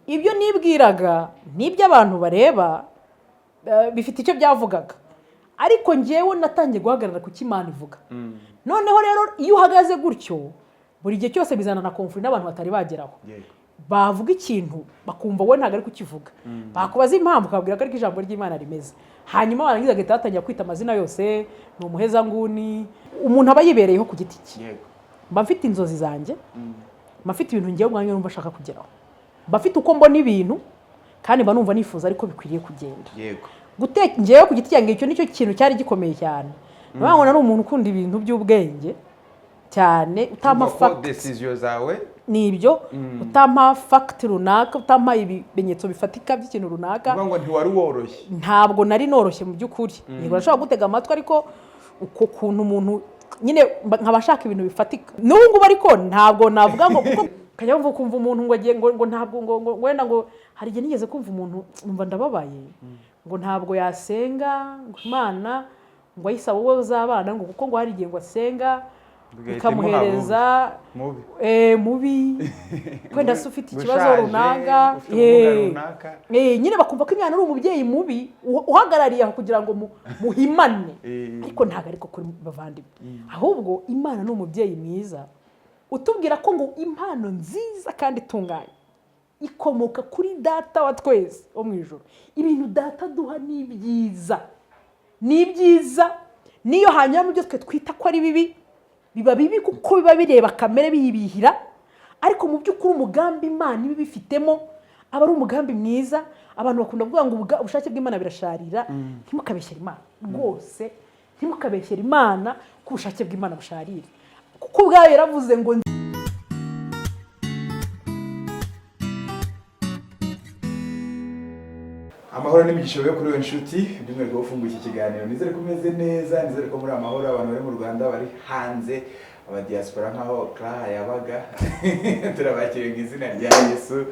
Ibyo nibwiraga n'ibyo abantu bareba bifite icyo byavugaga, ariko ngewe natangiye guhagarara ku cyo Imana ivuga. Noneho rero iyo uhagaze gutyo, buri gihe cyose bizana na conflit n'abantu batari bageraho. Bavuga ikintu bakumva wowe ntabwo ari kukivuga, bakubaza impamvu ukababwira ko ariko ijambo ry'Imana rimeze, hanyuma barangiza bagahita batangira kwita amazina yose, ni umuhezanguni. Umuntu aba yibereyeho ku giti cye. Mba mfite inzozi zanjye, mba mfite ibintu ngewe umwanya numva ashaka kugeraho, mba mfite uko mbona ibintu, kandi mba numva nifuza ariko bikwiriye kugenda. Ngewe ku giti cyanjye, icyo nicyo kintu cyari gikomeye cyane. Ni ukuvuga ngo nari umuntu ukunda ibintu by'ubwenge cyane, utampa Urumva ko fact decision zawe ni ibyo, utampa fact runaka, utampa ibimenyetso bifatika by'ikintu runaka. Uvuga ngo ntiwari woroshye. Ntabwo nari noroshye mu by'ukuri. Yego, nashobora gutega amatwi, ariko uko kuntu umuntu nyine nkaba ashaka ibintu bifatika n'ubu ngubu, ariko ntabwo navuga ngo kuko ukajya wumva, ukumva umuntu ngo agiye ngo ntabwo ngo wenda ngo hari igihe nigeze kumva umuntu numva ndababaye, ngo ntabwo yasenga, ngo Imana ngo ayisaba wowe uzabana, ngo kuko ngo hari igihe ngo asenga Bigahita ikamuhereza mubi. Mubi, wenda se ufite ikibazo Ushaje, runaka. ufite ubumuga runaka. Nyine bakumva ko Imana ari umubyeyi mubi uhagarariye aho kugira ngo muhimane. Ariko ntabwo ariko kuri, bavandimwe, ahubwo Imana ni umubyeyi mwiza utubwira ko ngo impano nziza kandi itunganye ikomoka kuri Data wa twese wo mu ijoro. Ibintu Data duha ni byiza, ni ibyiza. Niyo hanyuma mu byo twe twita ko ari bibi, biba bibi kuko biba bireba kamere biyibihira, ariko mu by'ukuri umugambi Imana iba ibifitemo aba ari umugambi mwiza. Abantu bakunda kuvuga ngo ubushake bw'Imana birasharira. Ntimukabeshyere Imana rwose, ntimukabeshyere Imana ko ubushake bw'Imana busharira, kuko ubwayo yaravuze ngo Amahoro n'imigisha yo kuri we nshuti, by'umwihariko ufunguye iki kiganiro. Nizere ko umeze neza, nizere ko muri amahoro, abantu bari mu Rwanda, bari hanze, abadiaspora nk'aho Clara yabaga, turabakiriye mu izina rya Yesu.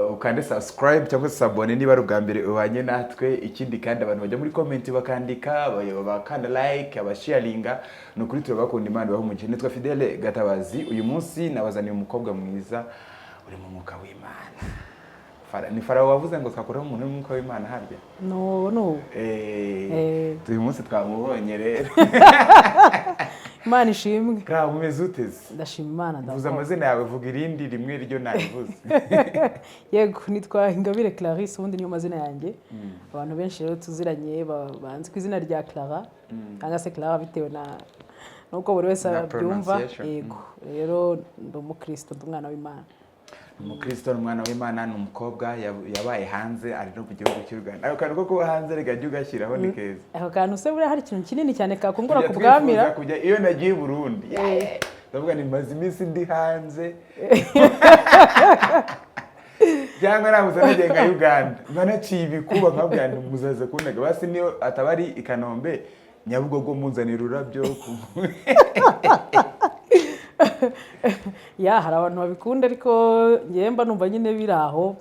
Ukande subscribe cyangwa se s'abonner niba ari ubwa mbere ubanye natwe. Ikindi kandi, abantu bajya muri comment bakandika, bakanda like, abasharinga, ni ukuri turabakunda, Imana ibahe umugisha. Nitwa Fidele Gatabazi. Uyu munsi nabazaniye umukobwa mwiza uri mu mwuka w'Imana. Ni Farawo wavuze ngo twakuraho umuntu w'umwuka w'Imana harya? No, no. Uyu munsi twamubonye rero. Imana ishimwe. Clara, umeze uteze? Ndashima Imana. Vuze Ndakora. amazina yawe, vuga irindi rimwe ryo nabivuze. Yego, nitwa Ingabire Clarisse, ubundi niyo mazina yanjye. Abantu benshi rero tuziranye banzi ku izina rya Clara cyangwa se Clara, bitewe na nuko buri wese Na abyumva. pronunciation. Yego, rero ndi umukristo, ndi umwana w'Imana. Umukristo, ni umwana w'Imana, ni umukobwa yabaye hanze, ari no mu gihugu cy'u Rwanda. Ako kantu ko kuba hanze reka jya ugashyiraho, ni keza. Ako kantu se buriya hari ikintu kinini cyane kakungura Tujya ku bwamira? twifuza kujya. Iyo nagiye i Burundi, yeah, ndavuga ni maze iminsi ndi hanze, cyangwa nabuze nagiye nka Uganda, mba naciye ibikuba, nkabwira nti muzaza kuntega basi niyo ataba ari i Kanombe, Nyabugogo, munzanira ururabyo. Ya, hari abantu babikunda, ariko ngewe mba numva nyine biri aho,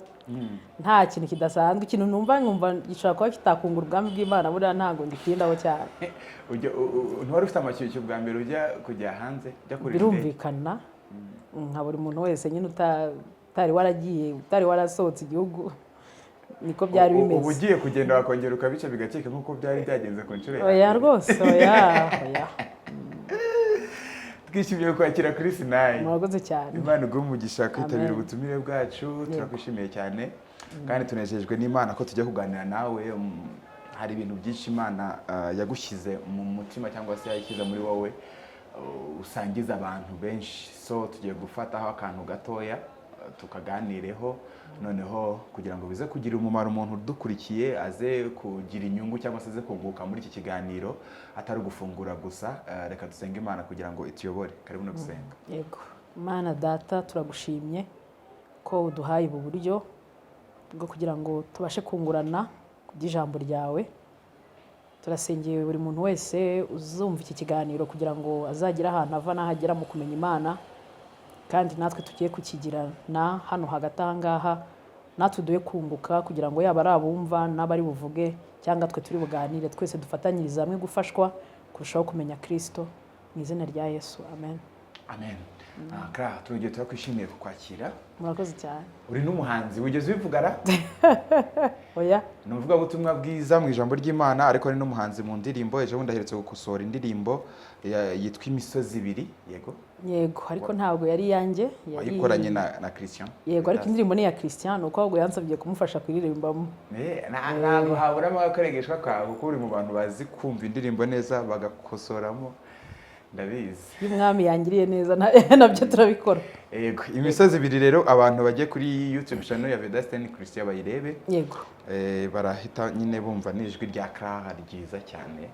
nta kintu kidasanzwe. Ikintu numva nkumva gishobora kuba kitakungura ubwami bw'Imana, buriya ntabwo ngitindaho cyane. Ntiwari ufite amashyushyu bwa mbere ujya kujya hanze, ujya kurira indege? Birumvikana, nka buri muntu wese nyine utari waragiye, utari warasohotse igihugu, niko byari Ubu bimeze. ugiye kugenda wakongera ukabica bigacika nk'uko byari byagenze ku nshuro ya Oya. mbere? Rwose oya, oya. Twishimiye kwakira kuri Sinayi. Murakoze cyane. Imana iguhe umugisha kwitabira Amen. ubutumire bwacu. Turakwishimiye cyane kandi tunejejwe n'Imana ko tujya kuganira nawe. Hari ibintu byinshi Imana yagushyize mu mutima cyangwa se yashyize muri wowe, usangiza abantu benshi. So tugiye gufataho akantu gatoya, tukaganireho, noneho kugira ngo bize kugira umumaro umuntu udukurikiye, aze kugira inyungu cyangwa se aze kunguka muri iki kiganiro, atari ugufungura gusa. Reka dusenge Imana kugira ngo ituyobore. Karibu no gusenga. Yego. Mana Data, turagushimye ko uduhaye ubu buryo bwo kugira ngo tubashe kungurana ku by'ijambo ryawe. Turasengeye buri muntu wese uzumva iki kiganiro kugira ngo azagire ahantu ava n'aho agera mu kumenya Imana, kandi natwe tugiye kukigirana hano hagati aha ngaha, natwe duhe kunguka, kugira ngo yaba ari abumva n'abari buvuge cyangwa twe turi buganire, twese dufatanyirize hamwe gufashwa kurushaho kumenya Kirisito. Mu izina rya Yesu, amen. Amen. Clara, turongeye turakwishimiye kukwakira. Murakoze cyane. Uri n'umuhanzi, wigeze ubivuga ra? Oya. Ni umuvugabutumwa bwiza mu ijambo ry'Imana, ariko ari n'umuhanzi mu ndirimbo. Ejo bundi aherutse gukosora indirimbo yitwa Imisozi Ibiri, yego? Yego, ariko ntabwo yari iyanjye, Wayikoranye na Christian. Yego, ariko indirimbo ni iya Christian, ni uko ahubwo yansabye kumufasha kuyiririmbamo. Ntabwo haburamo agakoreshwa kawe, kuko uri mu bantu bazi kumva indirimbo neza bagakosoramo, ndabizi. Iyo Umwami yangiriye neza nabyo turabikora. Yego, Imisozi Ibiri rero, abantu bagiye kuri YouTube channel ya Vedaste Christian bayirebe. Yego. Barahita nyine bumva n'ijwi rya Clara ryiza cyane,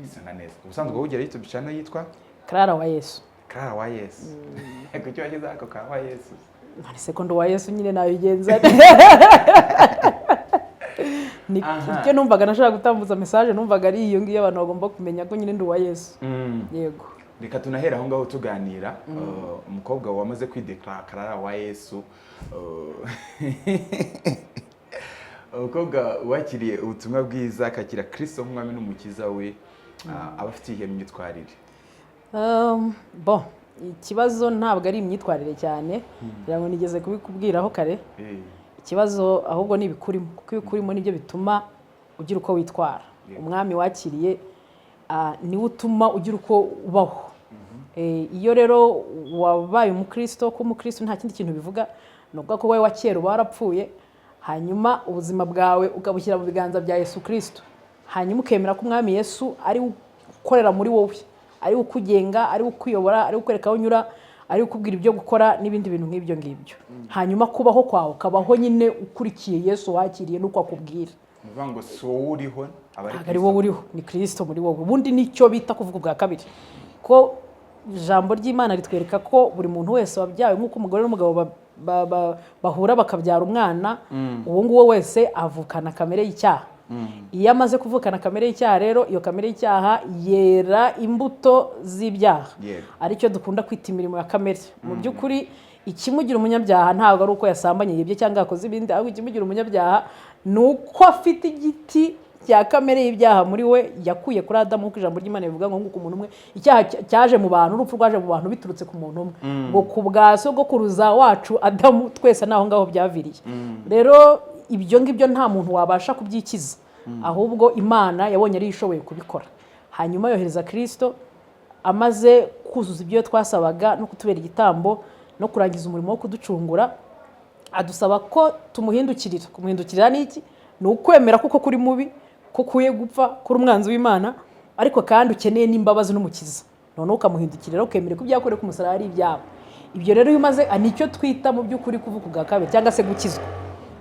risa neza. Ubusanzwe wowe ugira YouTube channel yitwa? Clara wa Yesu. Clara wa Yesu. Kuki washyize ako ka wa Yesu? None se ko ndi uwa Yesu nyine, nabigenza ni icyo numvaga nashaka gutambutsa, message numvaga ari iyo ngiyo, abantu bagomba kumenya ko nyine ndi uwa Yesu. Yego. Reka tunahera aho ngaho tuganira. Umukobwa wamaze kwideclara Clara wa Yesu, umukobwa wakiriye ubutumwa bwiza, akakira Kristo nk'umwami n'umukiza we, aba afite iyihe myitwarire? Bon, ikibazo ntabwo ari imyitwarire cyane, ngira ngo nigeze kubikubwiraho kare. Ikibazo ahubwo ni ibikurimo, kuko ibikurimo nibyo bituma ugira uko witwara. Umwami wakiriye niwe utuma ugira uko ubaho. Iyo rero wabaye umukristo, kuba umukristo nta kindi kintu bivuga, ni ukuvuga ko wowe wa kera uba warapfuye, hanyuma ubuzima bwawe ukabushyira mu biganza bya Yesu Kirisito, hanyuma ukemera ko Umwami Yesu ari we ukorera muri wowe, ari we ukugenga, ari we ukuyobora, ari we ukwereka aho unyura, ari we ukubwira ibyo gukora n'ibindi bintu nk'ibyo ngibyo. Hanyuma kubaho kwawe ukabaho nyine ukurikiye Yesu wakiriye n'uko akubwira. Ni ukuvuga ngo si wowe uriho, aba ari Ntabwo ari wowe uriho, ni Kirisito muri wowe. Ubundi nicyo bita kuvuga ubwa kabiri, ko ijambo ry'Imana ritwereka ko buri muntu wese wabyawe nk'uko umugore n'umugabo bahura bakabyara umwana, uwo nguwo wese avukana kamere y'icyaha. Iyo amaze kuvukana kamere y'icyaha rero, iyo kamere y'icyaha yera imbuto z'ibyaha, aricyo dukunda kwita imirimo ya kamere. Mu by'ukuri ikimugira umunyabyaha ntabwo ari uko yasambanye, yibye cyangwa yakoze ibindi, ahubwo ikimugira umunyabyaha ni uko afite igiti cya kamere y'ibyaha muri we yakuye kuri Adamu, nk'uko ijambo ry'Imana rivuga ngo nk'uko umuntu umwe icyaha cyaje mu bantu, urupfu rwaje mu bantu biturutse ku muntu umwe, ngo ku bwa sogokuruza wacu Adamu twese n'aho ngaho byaviriye. Rero ibyo ngibyo nta muntu wabasha kubyikiza, ahubwo Imana yabonye ariyo ishoboye kubikora, hanyuma yohereza Kirisito amaze kuzuza ibyo twasabaga no kutubera igitambo no kurangiza umurimo wo kuducungura, adusaba ko tumuhindukirira. Kumuhindukirira ni iki? Ni ukwemera kuko kuri mubi, ko ukwiye gupfa, kuri umwanzi w'Imana, ariko kandi ukeneye n'imbabazi n'umukiza. Noneho ukamuhindukirira, ukemera ko ibyakorewe ku musaraba ari ibyawe. Ibyo rero iyo umaze, nicyo twita mu by'ukuri kuvuka ubwa kabiri cyangwa se gukizwa.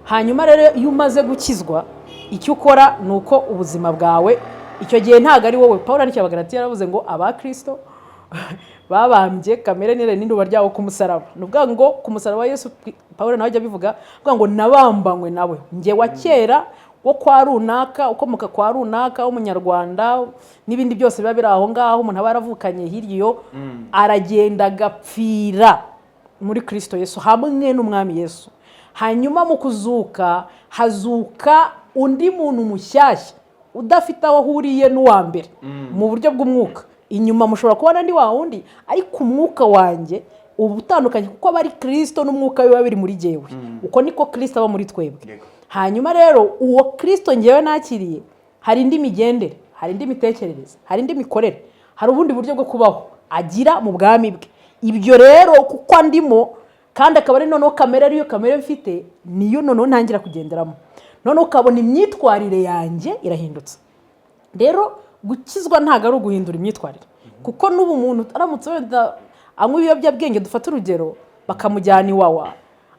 Hanyuma rero iyo umaze gukizwa, icyo ukora ni uko ubuzima bwawe icyo gihe ntabwo ari wowe. Paul yandikiye Abagalatiya, yaravuze ngo aba Kristo babambye kamere n'irari n'induba ryawo ku musaraba. Ni ukuvuga ngo ku musaraba wa Yesu, Paul nawe ajya abivuga, avuga ngo nabambanywe nawe, njye wa kera wo kwa runaka, ukomoka kwa runaka, w'umunyarwanda n'ibindi byose biba biri aho ngaho umuntu aba yaravukanye hirya iyo, aragenda agapfira muri Kirisito Yesu hamwe n'Umwami Yesu. Hanyuma mu kuzuka hazuka undi muntu mushyashya udafite aho ahuriye n'uwa mbere mu buryo bw'umwuka. Inyuma mushobora kubona ndi wa wundi, ariko umwuka wanjye uba utandukanye, kuko aba ari Kirisito n'umwuka biba biri muri jyewe. Uko niko Kirisito aba muri twebwe. Hanyuma rero uwo Kirisito ngewe nakiriye, hari indi migendere, hari indi mitekerereze, hari indi mikorere, hari ubundi buryo bwo kubaho agira mu bwami bwe. Ibyo rero kuko andimo, kandi akaba ari noneho kamere ariyo kamere mfite, niyo noneho ntangira kugenderamo, noneho ukabona imyitwarire yanjye irahindutse. Rero gukizwa ntabwo ari uguhindura imyitwarire, kuko n'ubu umuntu aramutse wenda anywa ibiyobyabwenge, dufate urugero, bakamujyana Iwawa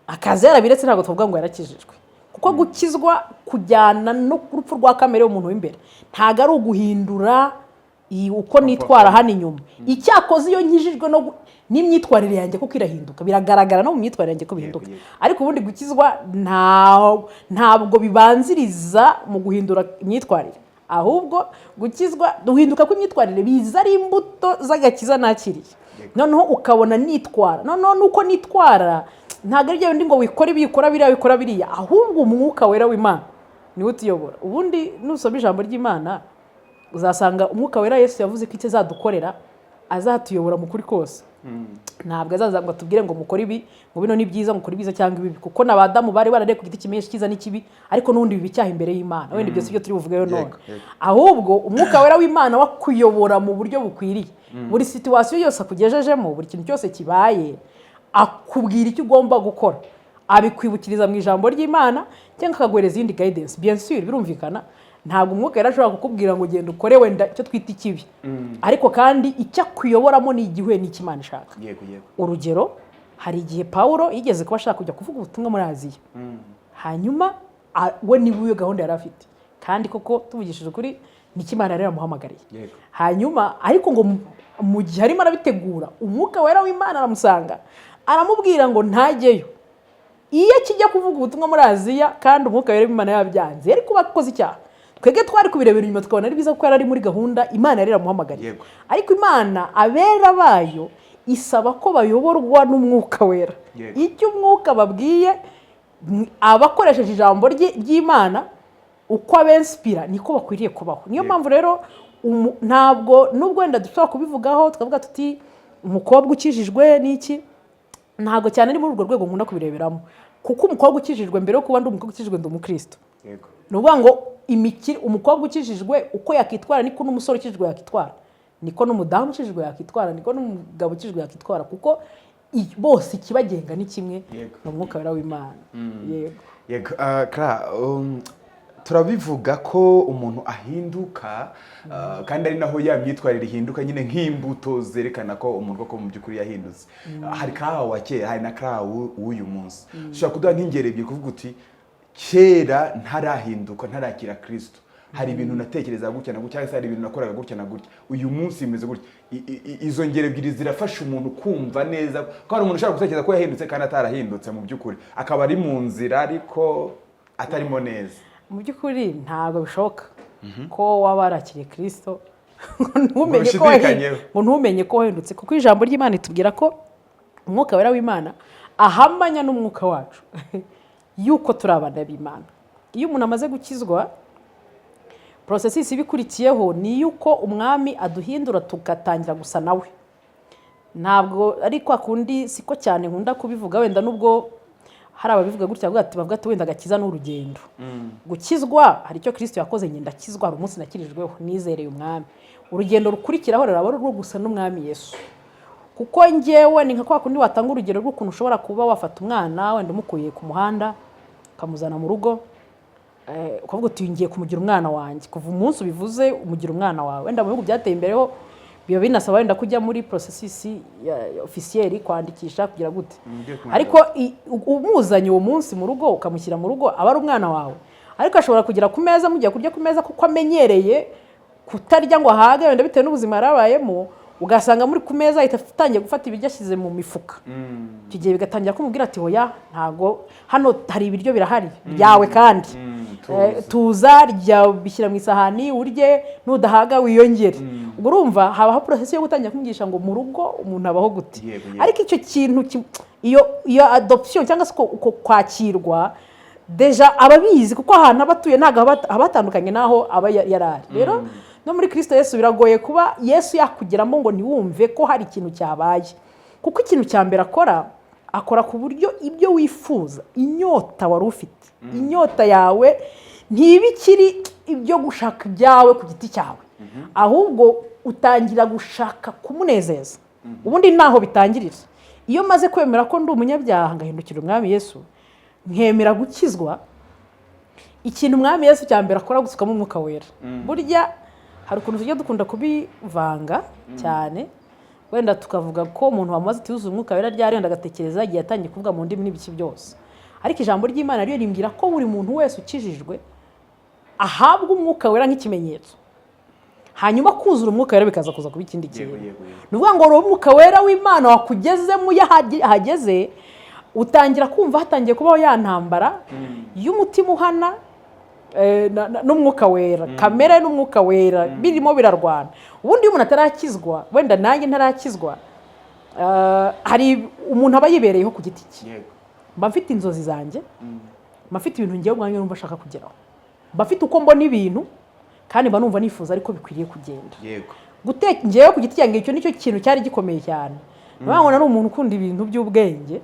akaza yarabiretse, ntabwo tuvuga ngo yarakijijwe. Kuko gukizwa kujyana no ku rupfu rwa kamere y'umuntu w'imbere, ntabwo ari uguhindura uko nitwara hano inyuma. Icyakoze iyo nkijijwe no n'imyitwarire yanjye kuko irahinduka, biragaragara no mu myitwarire yanjye ko bihinduka. Ariko ubundi gukizwa ntabwo bibanziriza mu guhindura imyitwarire, ahubwo gukizwa, guhinduka kw'imyitwarire biza ari imbuto z'agakiza nakiriye. Noneho ukabona nitwara, noneho nuko nitwara ntabwo ari bya bindi ngo wikore ibi, ukora biriya, wikora biriya, ahubwo Umwuka Wera w'Imana niwe utuyobora. Ubundi nusoma ijambo ry'Imana uzasanga Umwuka Wera, Yesu yavuze ko icyo azadukorera ari azatuyobora mu kuri kose. Ntabwo azaza ngo atubwire ngo mukore ibi, ngo bino ni byiza, mukore ibyiza cyangwa ibibi, kuko na ba Adamu bari barareye ku giti kimenyesha icyiza n'ikibi, ariko n'ubundi biba icyaha imbere y'Imana. Wenda ibyo si byo turi buvugeho none. Ahubwo Umwuka Wera w'Imana wakuyobora mu buryo bukwiriye. Buri situation yose akugejejemo, buri kintu cyose kibaye, akubwira icyo ugomba gukora, abikwibukiriza mu ijambo ry'Imana cyangwa akaguhereza iyindi guidance. Bien sûr, birumvikana, ntabwo Umwuka Wera ashobora kukubwira ngo genda ukore wenda icyo twita ikibi, ariko kandi icyo akuyoboramo ni igihuye n'icyo Imana ishaka. yego yego Urugero, hari igihe Pawulo yigeze kuba ashaka kujya kuvuga ubutumwa muri Aziya. Hanyuma we niba iyo gahunda yari afite, kandi koko tuvugishije ukuri nicyo Imana yari yaramuhamagariye. Hanyuma ariko ngo mu gihe arimo arabitegura, Umwuka Wera w'Imana aramusanga, aramubwira ngo ntajyeyo. Iyo akijya kuvuga ubutumwa muri Aziya kandi Umwuka Wera w'Imana yabyanze, yari kuba akoze icyaha. Twebwe twari kubirebera inyuma tukabona ari byiza, kuko yari ari muri gahunda Imana yari yaramuhamagariye. Ariko Imana, abera bayo isaba ko bayoborwa n'Umwuka Wera. Icyo Umwuka babwiye, abakoresheje ijambo ry'Imana, uko abensipira niko bakwiriye kubaho. Niyo mpamvu rero ntabwo, nubwo wenda dushobora kubivugaho tukavuga tuti umukobwa ukijijwe n'iki, ntabwo cyane ari muri urwo rwego nkunda kubireberamo, kuko umukobwa ukijijwe, mbere yo kuba ndi umukobwa ukijijwe, ndi umukristo. Ni ukuvuga ngo umukobwa ukijijwe uko yakitwara niko n'umusore ukijijwe yakitwara, niko n'umudamu ukijijwe yakitwara, niko n'umugabo ukijijwe yakitwara, kuko bose ikibagenga ni kimwe, ni Umwuka Wera w'Imana. Yego. Yego, Clara, turabivuga ko umuntu ahinduka, kandi ari naho ya myitwarire ihinduka nyine, nk'imbuto zerekana ko umuntu koko mu by'ukuri yahindutse. Hari Clara wa kera, hari na Clara w'uyu munsi. Ushobora kuduha nk'ingero ebyiri, kuvuga uti kera ntarahinduka, ntarakira Kristo, hari ibintu natekereza gutya na gutya, cyangwa se hari ibintu nakoraga gutya na gutya, uyu munsi bimeze gutya. Izo ngero ebyiri zirafasha umuntu kumva neza ko hari umuntu ushobora gutekereza ko yahindutse kandi atarahindutse mu by'ukuri, akaba ari mu nzira ariko atarimo neza. Mu by'ukuri ntabwo bishoboka ko waba warakiriye Kirisito ngo ntumenye ko Ubishidikanyeho. ngo ntumenye ko wahindutse, kuko ijambo ry'Imana ritubwira ko Umwuka Wera w'Imana ahamanya n'umwuka wacu yuko turi abana b'Imana. Iyo umuntu amaze gukizwa, processus iba ikurikiyeho ni iy'uko Umwami aduhindura tugatangira gusa nawe. Ntabwo ari kwa kundi, siko cyane nkunda kubivuga wenda, nubwo hari ababivuga gutya, bavuga ati wenda agakiza ni urugendo. Gukizwa, hari icyo Kirisito yakoze, ngenda ndakizwa, hari umunsi nakirijweho, nizereye Umwami. Urugendo rukurikiraho ruraba ari urwo gusa n'Umwami Yesu, kuko njyewe ni nka kwa kundi watanga urugero rw'ukuntu ushobora kuba wafata umwana wenda umukuye ku muhanda ukamuzana mu rugo, ukavuga uti ngiye kumugira umwana wanjye. Kuva umunsi ubivuze umugira umwana wawe, wenda mu bihugu byateye imbere ho biba binasaba wenda kujya muri processus ya officiel, kwandikisha, kugira gute. Ugiye kumwandika. Ariko umuzanye uwo munsi mu rugo, ukamushyira mu rugo, aba ari umwana wawe, ariko ashobora kugera ku meza, mugiye kurya ku meza, kuko amenyereye kutarya ngo ahage, wenda bitewe n'ubuzima yarabayemo, ugasanga muri ku meza ahita atangiye gufata ibiryo ashyize mu mifuka. Icyo gihe bigatangira kumubwira ati hoya, ntago hano hari ibiryo, birahari byawe, kandi tuza. Tuza rya, bishyira mu isahani urye, nudahaga wiyongere. Ubwo urumva habaho process yo gutangira kumwigisha ngo mu rugo umuntu abaho gute. Yego, yego. Ariko icyo kintu iyo adoption cyangwa se uko kwakirwa, déjà aba abizi, kuko ahantu aba atuye ntabwo haba hatandukanye n'aho aba yari ari. Rero no muri Kirisito Yesu, biragoye kuba Yesu yakugeramo ngo ntiwumve ko hari ikintu cyabaye, kuko ikintu cya mbere akora, akora ku buryo ibyo wifuza, inyota wari ufite, inyota yawe ntiba ikiri ibyo gushaka ibyawe ku giti cyawe, ahubwo utangira gushaka kumunezeza. Ubundi ntaho bitangirira. Iyo maze kwemera ko ndi umunyabyaha, ngahindukira Umwami Yesu, nkemera gukizwa, ikintu Umwami Yesu cya mbere akora, gusukamo Umwuka Wera. Burya hari ukuntu tujya dukunda kubivanga cyane, wenda tukavuga ko umuntu wamaze tuzuye Umwuka Wera ryari, wenda agatekereza igihe yatangiye kuvuga mu ndimi n'ibiki byose. Ariko ijambo ry'Imana ryo rimbwira ko buri muntu wese ukijijwe ahabwa Umwuka Wera nk'ikimenyetso, hanyuma kuzura Umwuka Wera bikaza kuza kuba ikindi kintu. Yego, yego, yego. Ni ukuvuga ngo rero Umwuka Wera w'Imana wakugezemo, iyo ahageze utangira kumva hatangiye kubaho ya ntambara y'umutima uhana n'Umwuka Wera, kamere n'Umwuka Wera birimo birarwana. Ubundi iyo umuntu atarakizwa, wenda nanjye ntarakizwa, hari umuntu aba yibereyeho ku giti cye. Mba mfite inzozi zanjye, mba mfite ibintu ngewe umwanya numva ashaka kugeraho, mba mfite uko mbona ibintu, kandi mba numva nifuza ariko bikwiriye kugenda. Njyewe ku giti cyanjye, icyo nicyo kintu cyari gikomeye cyane. Ni ukuvuga ngo nari umuntu ukunda ibintu by'ubwenge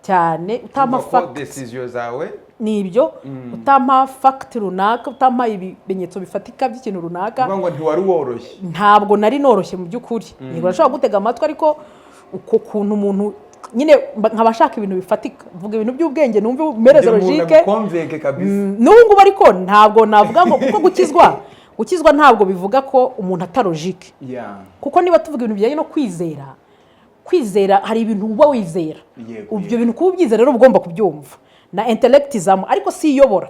cyane, utampa Urumva ko fact decision zawe ni ibyo, utampa fact runaka, utampa ibimenyetso bifatika by'ikintu runaka. Uvuga ngo ntiwari woroshye. Ntabwo nari noroshye mu by'ukuri. Yego, nashobora gutega amatwi, ariko uko kuntu umuntu nyine nkaba nshaka ibintu bifatika, mvuga ibintu by'ubwenge, numve mpereze Kugira umuntu logique. aguconvainque kabisa. N'ubu ngubu ariko ntabwo navuga ngo, kuko gukizwa ntabwo bivuga ko umuntu ata logique, kuko niba tuvuga ibintu bijyanye no kwizera, kwizera hari ibintu uba wizera. Ibyo bintu kuba ubyizera rero, uba ugomba kubyumva na intellect izamo, ariko si iyobora,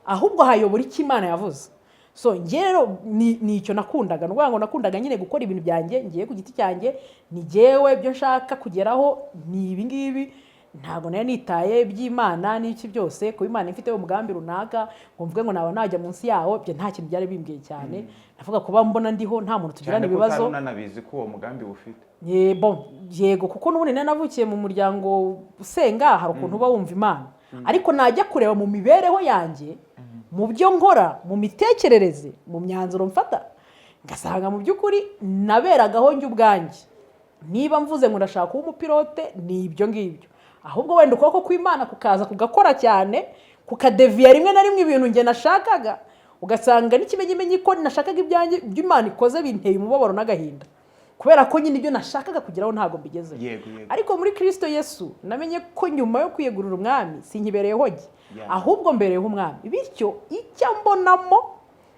ahubwo hayobora icyo Imana yavuze. So njye rero ni icyo nakundaga. Ni ukuvuga ngo nakundaga nyine gukora ibintu byanjye ngiye ku giti cyanjye, ni jyewe ibyo nshaka kugeraho ni ibi ngibi. Ntabwo nari nitaye iby'Imana n'iki byose, kuba Imana ifite umugambi runaka ngo mvuge ngo naba najya munsi yawo, ibyo nta kintu byari bimbwiye cyane. Navuga kuba mbona ndiho, nta muntu tugirana Cyane ko ibibazo. utari unanabizi ko uwo mugambi ufite. Bon, yego, kuko n'ubundi nari navukiye mu muryango usenga, hari ukuntu uba wumva Imana, ariko najya kureba mu mibereho yanjye, mu byo nkora, mu mitekerereze, mu myanzuro mfata, ngasanga mu by'ukuri naberagaho njye ubwanjye. Niba mvuze ngo ndashaka kuba umupilote, ni ibyo ngibyo. Ahubwo wenda ukuboko kw'Imana kukaza kugakora cyane, kukadeviya rimwe na rimwe ibintu njye nashakaga, ugasanga n'ikimenyimenyi ko nashakaga ibyanjye, ibyo Imana ikoze binteye umubabaro n'agahinda, kubera ko nyine ibyo nashakaga kugeraho ntabwo mbigezeho. yego yego Ariko muri Kirisito Yesu namenye ko nyuma yo kwiyegurira Umwami sinkibereyeho jye, ahubwo mbereyeho Umwami. Bityo icyo mbonamo,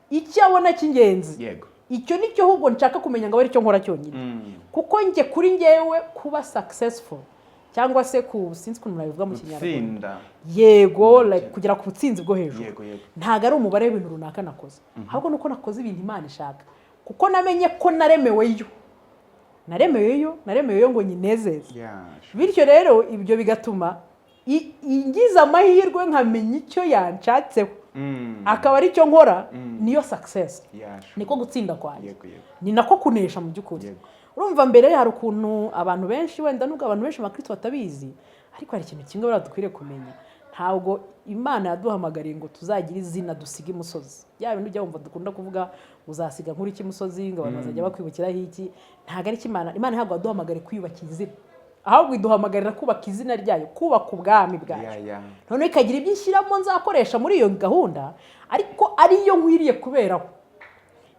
icyo abona cy'ingenzi, icyo nicyo ahubwo nshaka kumenya ngo abe aricyo nkora cyonyine. Kuko njye, kuri njyewe, kuba successful cyangwa se ku, sinzi ukuntu nabivuga mu Kinyarwanda. Gutsinda. Yego, like kugera ku butsinzi bwo hejuru, yego yego ntabwo ari umubare w'ibintu runaka nakoze, ahubwo nuko nakoze ibintu Imana ishaka, kuko namenye ko naremeweyo, naremeweyo, naremeweyo ngo nyinezeze. Bityo rero ibyo bigatuma ngize amahirwe nkamenya icyo yanshatseho, akaba aricyo nkora, niyo success, niko gutsinda kwanjye, yego yego ni nako kunesha mu by'ukuri. Urumva mbere hari ukuntu abantu benshi, wenda nubwo abantu benshi abakristo batabizi, ariko hari ikintu kimwe buriya dukwiriye kumenya: ntabwo Imana yaduhamagariye ngo tuzagire izina dusiga imusozi. Bya bintu ujya wumva dukunda kuvuga ngo uzasiga nkuru imusozi, ngo abantu bazajya bakwibukiraho iki, ntabwo ari cyo. Imana ntabwo yaduhamagariye kwiyubakira izina, ahubwo iduhamagarira kubaka izina ryayo, kubaka ubwami bwayo. Noneho ikagira ibyo ishyiramo nzakoresha muri iyo gahunda, ariko ariyo nkwiriye kuberaho.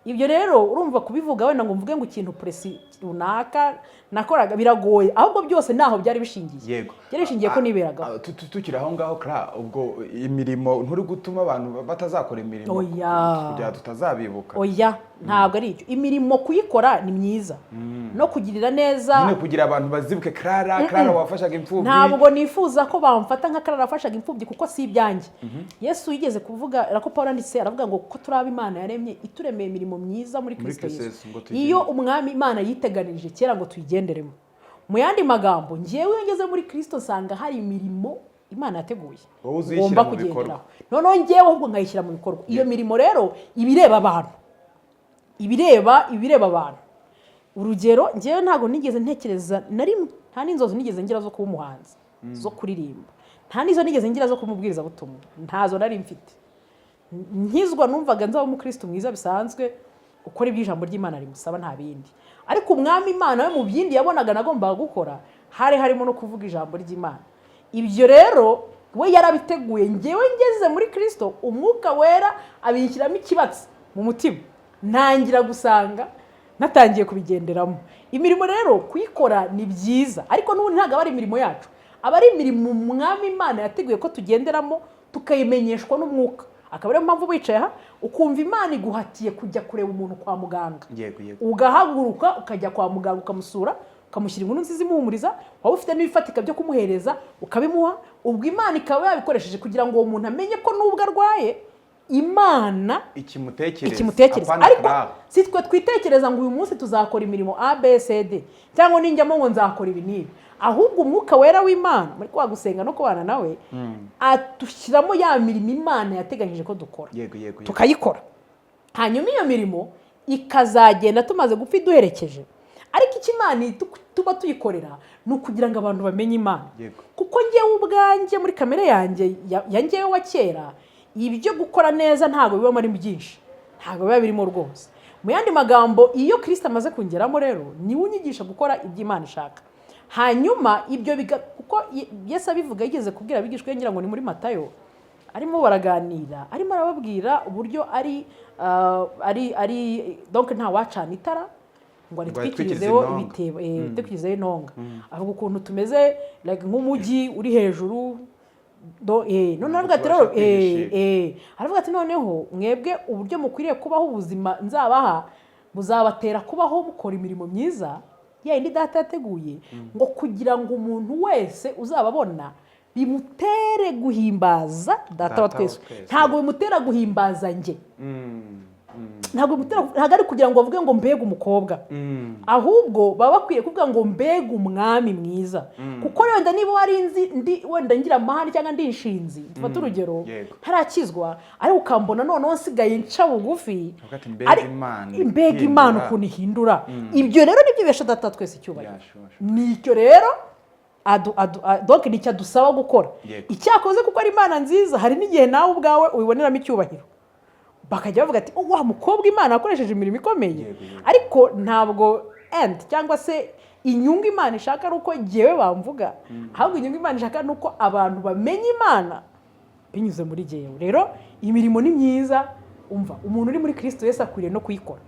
Ibyo rero urumva kubivuga wenda ngo mvuge ngo ikintu précis runaka nakoraga biragoye, ahubwo byose ntaho byari bishingiye, byari bishingiye ko niberagaho. Tukiri aho ngaho, Clara, ubwo imirimo nturi gutuma abantu batazakora imirimo Oya. kugira ngo tutazabibuka? Oya, ntabwo ari ibyo. Imirimo kuyikora ni myiza, no kugirira neza. Nyine kugira abantu bazibuke Clara, Clara wafashaga imfubyi. Ntabwo nifuza ko bamfata nka Clara wafashaga imfubyi, kuko si ibyanjye. Yesu yigeze kuvuga ko Paul yanditse aravuga ngo ko turi abo Imana yaremye, ituremeye imirimo myiza muri Muri Kristo Kristo Yesu, Yesu, ngo tuyigende. iyo Umwami Imana yiteganirije kera ngo tuyigenderemo. Mu yandi magambo, ngewe iyo ngeze muri Kristo nsanga hari imirimo Imana yateguye Wowe uzishyira ngomba mu bikorwa. kugenderaho, noneho ngewe ahubwo nkayishyira mu bikorwa. Iyo mirimo rero iba ireba abantu, ibireba abantu. Urugero, ngewe ntabwo nigeze ntekereza na rimwe, nta n'inzozi nigeze ngira zo kuba umuhanzi, zo kuririmba, nta n'izo nigeze ngira zo kuba umubwirizabutumwa, ntazo nari mfite. Nkizwa numvaga nzaba umukristo mwiza bisanzwe, ukora ibyo ijambo ry'Imana rimusaba, nta bindi. Ariko Umwami Imana we, mu bindi yabonaga nagombaga gukora, hari harimo no kuvuga ijambo ry'Imana. Ibyo rero we yarabiteguye. Ngewe ngeze muri Kirisito, Umwuka Wera abishyiramo ikibatsi mu mutima, ntangira gusanga natangiye kubigenderamo. Imirimo rero kuyikora ni byiza, ariko n'ubundi ntabwo aba ari imirimo yacu, aba ari imirimo Umwami Imana yateguye ko tugenderamo, tukayimenyeshwa n'Umwuka. Akaba ariyo mpamvu wicaye aha ukumva Imana iguhatiye kujya kureba umuntu kwa muganga, yego yego ugahaguruka ukajya kwa muganga, ukamusura, ukamushyira inkuru nziza imuhumuriza, waba ufite n'ibifatika byo kumuhereza ukabimuha. Ubwo Imana ikaba yabikoresheje kugira ngo uwo muntu amenye ko nubwo arwaye, Imana ikimutekereza. ikimutekereza. Apana Ariko Clara. si twe twitekereza ngo uyu munsi tuzakora imirimo A B C D, cyangwa ninjyamo ngo nzakora ibi n'ibi. Ahubwo Umwuka Wera w'Imana muri kwa gusenga no kubana nawe adushyiramo ya mirimo Imana yateganyije ko dukora, yego yego yego. tukayikora, hanyuma iyo mirimo ikazagenda tumaze gupfa iduherekeje. Ariko icyo Imana tuba tuyikorera ni ukugira ngo abantu bamenye Imana. Kuko ngewe ubwanjye muri kamere yanjye ya ngewe wa kera, ibyo gukora neza ntabwo bibamo ari byinshi, ntabwo biba birimo rwose. Mu yandi magambo, iyo Kirisito amaze kungeramo rero, niwe unyigisha gukora ibyo Imana ishaka. Hanyuma ibyo kuko Yesu abivuga, yigeze kubwira abigishwa be, ngira ngo ni muri Matayo, arimo baraganira, arimo arababwira uburyo ari donc nta wacana itara ngo aritwikirizeho aritwikirize intonga. Ibitebo, aritwikirizeho intonga. Avuga ukuntu tumeze like nk'umujyi uri hejuru none aravuga ati rero Tubasha kwihishira. Aravuga ati: "Noneho mwebwe uburyo mukwiriye kubaho, ubuzima nzabaha buzabatera kubaho mukora imirimo myiza ya yindi Data yateguye, ngo kugira ngo umuntu wese uzababona bimutere guhimbaza Data wa Data wa twese." twese. Ntabwo bimutera guhimbaza njye, ntabwo bimutera, ntabwo ari kugira ngo bavuge ngo "Mbega umukobwa", ahubwo baba bakwiye kuvuga ngo "Mbega umwami mwiza". Kuko wenda niba wari nzi ndi wenda ngira amahane cyangwa ndi inshinzi, dufate urugero, ntarakizwa, ariko ukambona noneho nsigaye nca bugufi, Uvuga ati, "Mbega Imana mbega Imana ihindura." ukuntu ihindura. Ibyo rero nibyo bihesha Data wa twese icyubahiro. Yeah, sure, sure. Nicyo rero donc nicyo adusaba gukora. Icyakoze kuko ari Imana nziza, hari n'igihe nawe ubwawe ubiboneramo icyubahiro, bakajya bavuga ati: "Oh, wa mukobwa Imana yakoresheje imirimo ikomeye." Yego, yego. Ariko ntabwo end cyangwa se inyungu Imana ishaka ari uko jyewe bamvuga, ahubwo inyungu Imana ishaka ni uko abantu bamenya Imana binyuze muri jyewe. Rero imirimo ni myiza, umva, umuntu uri muri Kirisito Yesu akwiriye no kuyikora,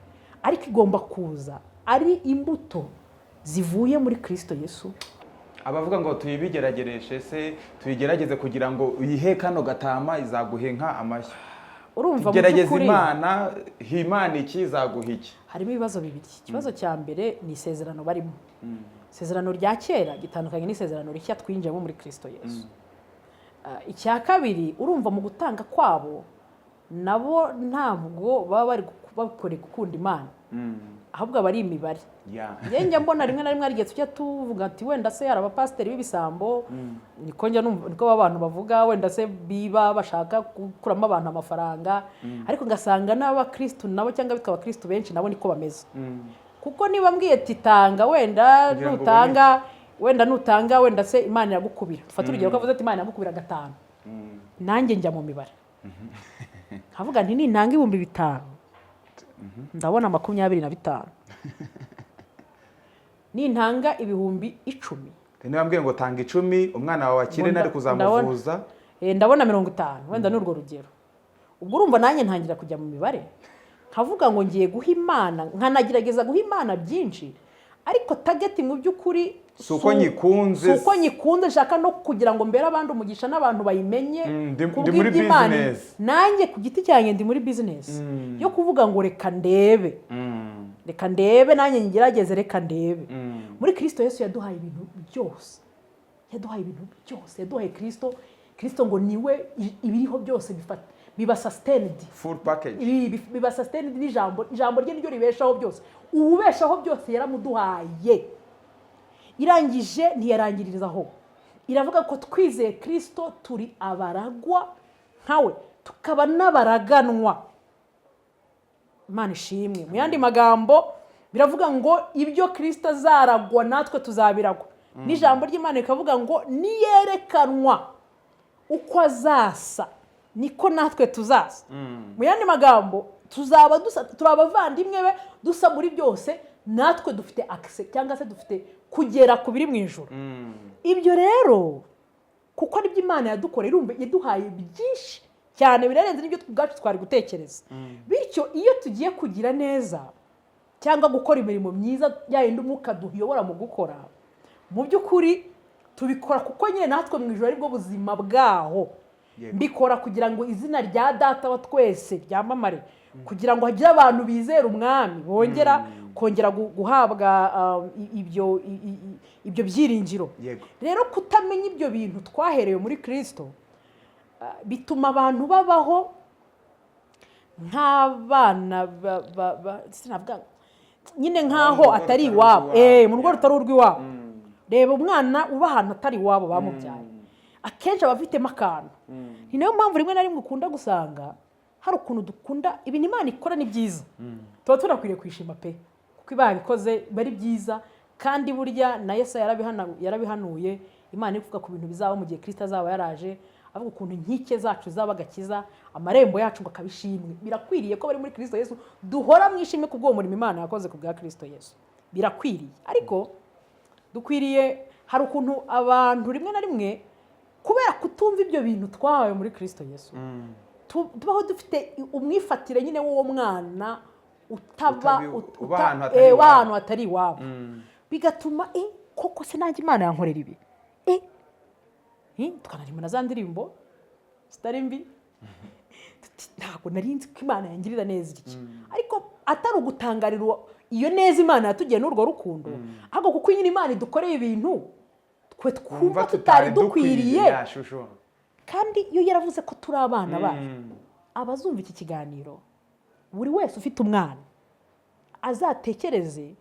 ariko igomba kuza ari imbuto zivuye muri Kirisito Yesu. Abavuga ngo tuyibigeragereshe se, tuyigerageze kugira ngo uyihe kano gatama, izaguhe nka amashyo. Urumva, mu Gerageza by'ukuri Imana, Imana iki izaguha iki? Harimo ibibazo bibiri. Ikibazo cya mbere ni isezerano barimo. Isezerano rya kera gitandukanye n'isezerano rishya twinjiyemo muri Kirisito Yesu. Icya kabiri, urumva, mu gutanga kwabo nabo ntabwo baba bari bakoreye gukunda Imana, ahubwo aba ari imibare. Njye njya mbona rimwe na rimwe hari igihe tujya tuvuga ati wenda se hari abapasiteri b'ibisambo, niko njya numva, niko abantu bavuga, wenda se biba bashaka gukuramo abantu amafaranga, ariko ngasanga n'abakirisitu nabo cyangwa abitwa abakirisitu benshi nabo niko bameze. Kuko niba mbwiye ati tanga wenda, Kugira ngo nutanga wenda, nutanga wenda se Imana iragukubira, dufate urugero ko avuze ati Imana iragukubira gatanu, nanjye njya mu mibare nkavuga nti nintanga 5000 ndabona 25, nintanga 10,000 Niba mbwiye ngo tanga 10 umwana wawe akire, nari kuzamuvuza, ndabona 50, wenda ni urwo rugero. Ubwo urumva nanjye ntangira kujya mu mibare, nkavuga ngo ngiye guha Imana, nkanagerageza guha Imana byinshi, ariko target mu by'ukuri Si uko nyikunze. Si uko nyikunze, nshaka no kugira ngo mbere abandi umugisha n'abantu bayimenye Ndi muri kubw'iby'Imana. business. Nanjye ku giti cyanjye ndi muri business yo kuvuga ngo reka ndebe, reka ndebe, nanjye ngerageze, reka ndebe. Muri Kirisito Yesu yaduhaye ibintu byose, yaduhaye ibintu byose, yaduhaye Kirisito. Kirisito ngo niwe ibiriho byose biba sustained. Full package. Ibi biba sustained n'ijambo. Ijambo rye niryo ribeshaho byose. Uwubeshaho byose yaramuduhaye. Irangije ntiyarangiriza aho, iravuga ko twizeye Kirisito turi abaragwa nkawe, tukaba n'abaraganwa. Imana ishimwe. Mu yandi magambo biravuga ngo ibyo Kirisito azaragwa natwe tuzabiragwa. N'ijambo ry'Imana rikavuga ngo niyerekanwa uko azasa niko natwe tuzaza. Mu yandi magambo, tuzaba dusa, turi abavandimwe be, dusa muri byose, natwe dufite access cyangwa se dufite kugera ku biri mu ijuru. Ibyo rero kuko aribyo Imana yadukoreye, irumva yaduhaye byinshi cyane birarenze n'ibyo ubwacu twari gutekereza. Bityo iyo tugiye kugira neza cyangwa gukora imirimo myiza ya yindi umwuka duhiyobora mu gukora, mu by'ukuri tubikora kuko nyine natwe mu ijoro aribwo buzima bwaho. Mbikora kugira ngo izina rya Data wa twese ryamamare, kugira ngo hagire abantu bizera umwami bongera kongera guhabwa ibyo byiringiro. Rero kutamenya ibyo bintu twaherewe muri Kirisito bituma abantu babaho nk'abana sinavuga nyine nk'aho Mu rugo atari rutari iwabo. urw'iwabo. Mu rugo rutari urw'iwabo. Reba umwana uba ahantu atari iwabo bamubyaye, akenshi aba afitemo akantu. Ni nayo mpamvu rimwe na rimwe ukunda gusanga hari ukuntu dukunda ibintu Imana ikora. Ni byiza, tuba tunakwiriye kwishima pe, kuko iba yabikoze biba ari byiza. Kandi burya na Yesu yarabihanuye. Imana iri kuvuga ku bintu bizaba mu gihe Kirisito azaba yaraje. Avuga ukuntu inkike zacu zaba agakiza, amarembo yacu ngo akaba ishimwe. Birakwiriye ko bari muri Kirisito Yesu duhora mu ishimwe kubw'uwo murimo Imana yakoze ku bwa Kirisito Yesu. Birakwiriye, ariko dukwiriye, hari ukuntu abantu rimwe na rimwe, kubera kutumva ibyo bintu twahawe muri Kirisito Yesu, tubaho dufite umwifatire nyine w'uwo mwana utaba uba ahantu hatari iwabo. W'ahantu hatari iwabo, bigatuma koko se nanjye Imana yankorera ibi? Tukanaririmba na za ndirimbo zitari mbi tuti, ntabwo nari nzi ko Imana yangirira neza iki. Ariko atari ugutangarira iyo neza Imana yatugiye n'urwo rukundo, ahubwo kuko nyine Imana idukoreye ibintu twe twumva tutari dukwiriye. Ya shusho. Kandi iyo yaravuze ko turi abana bayo, abazumva iki kiganiro, buri wese ufite umwana azatekereze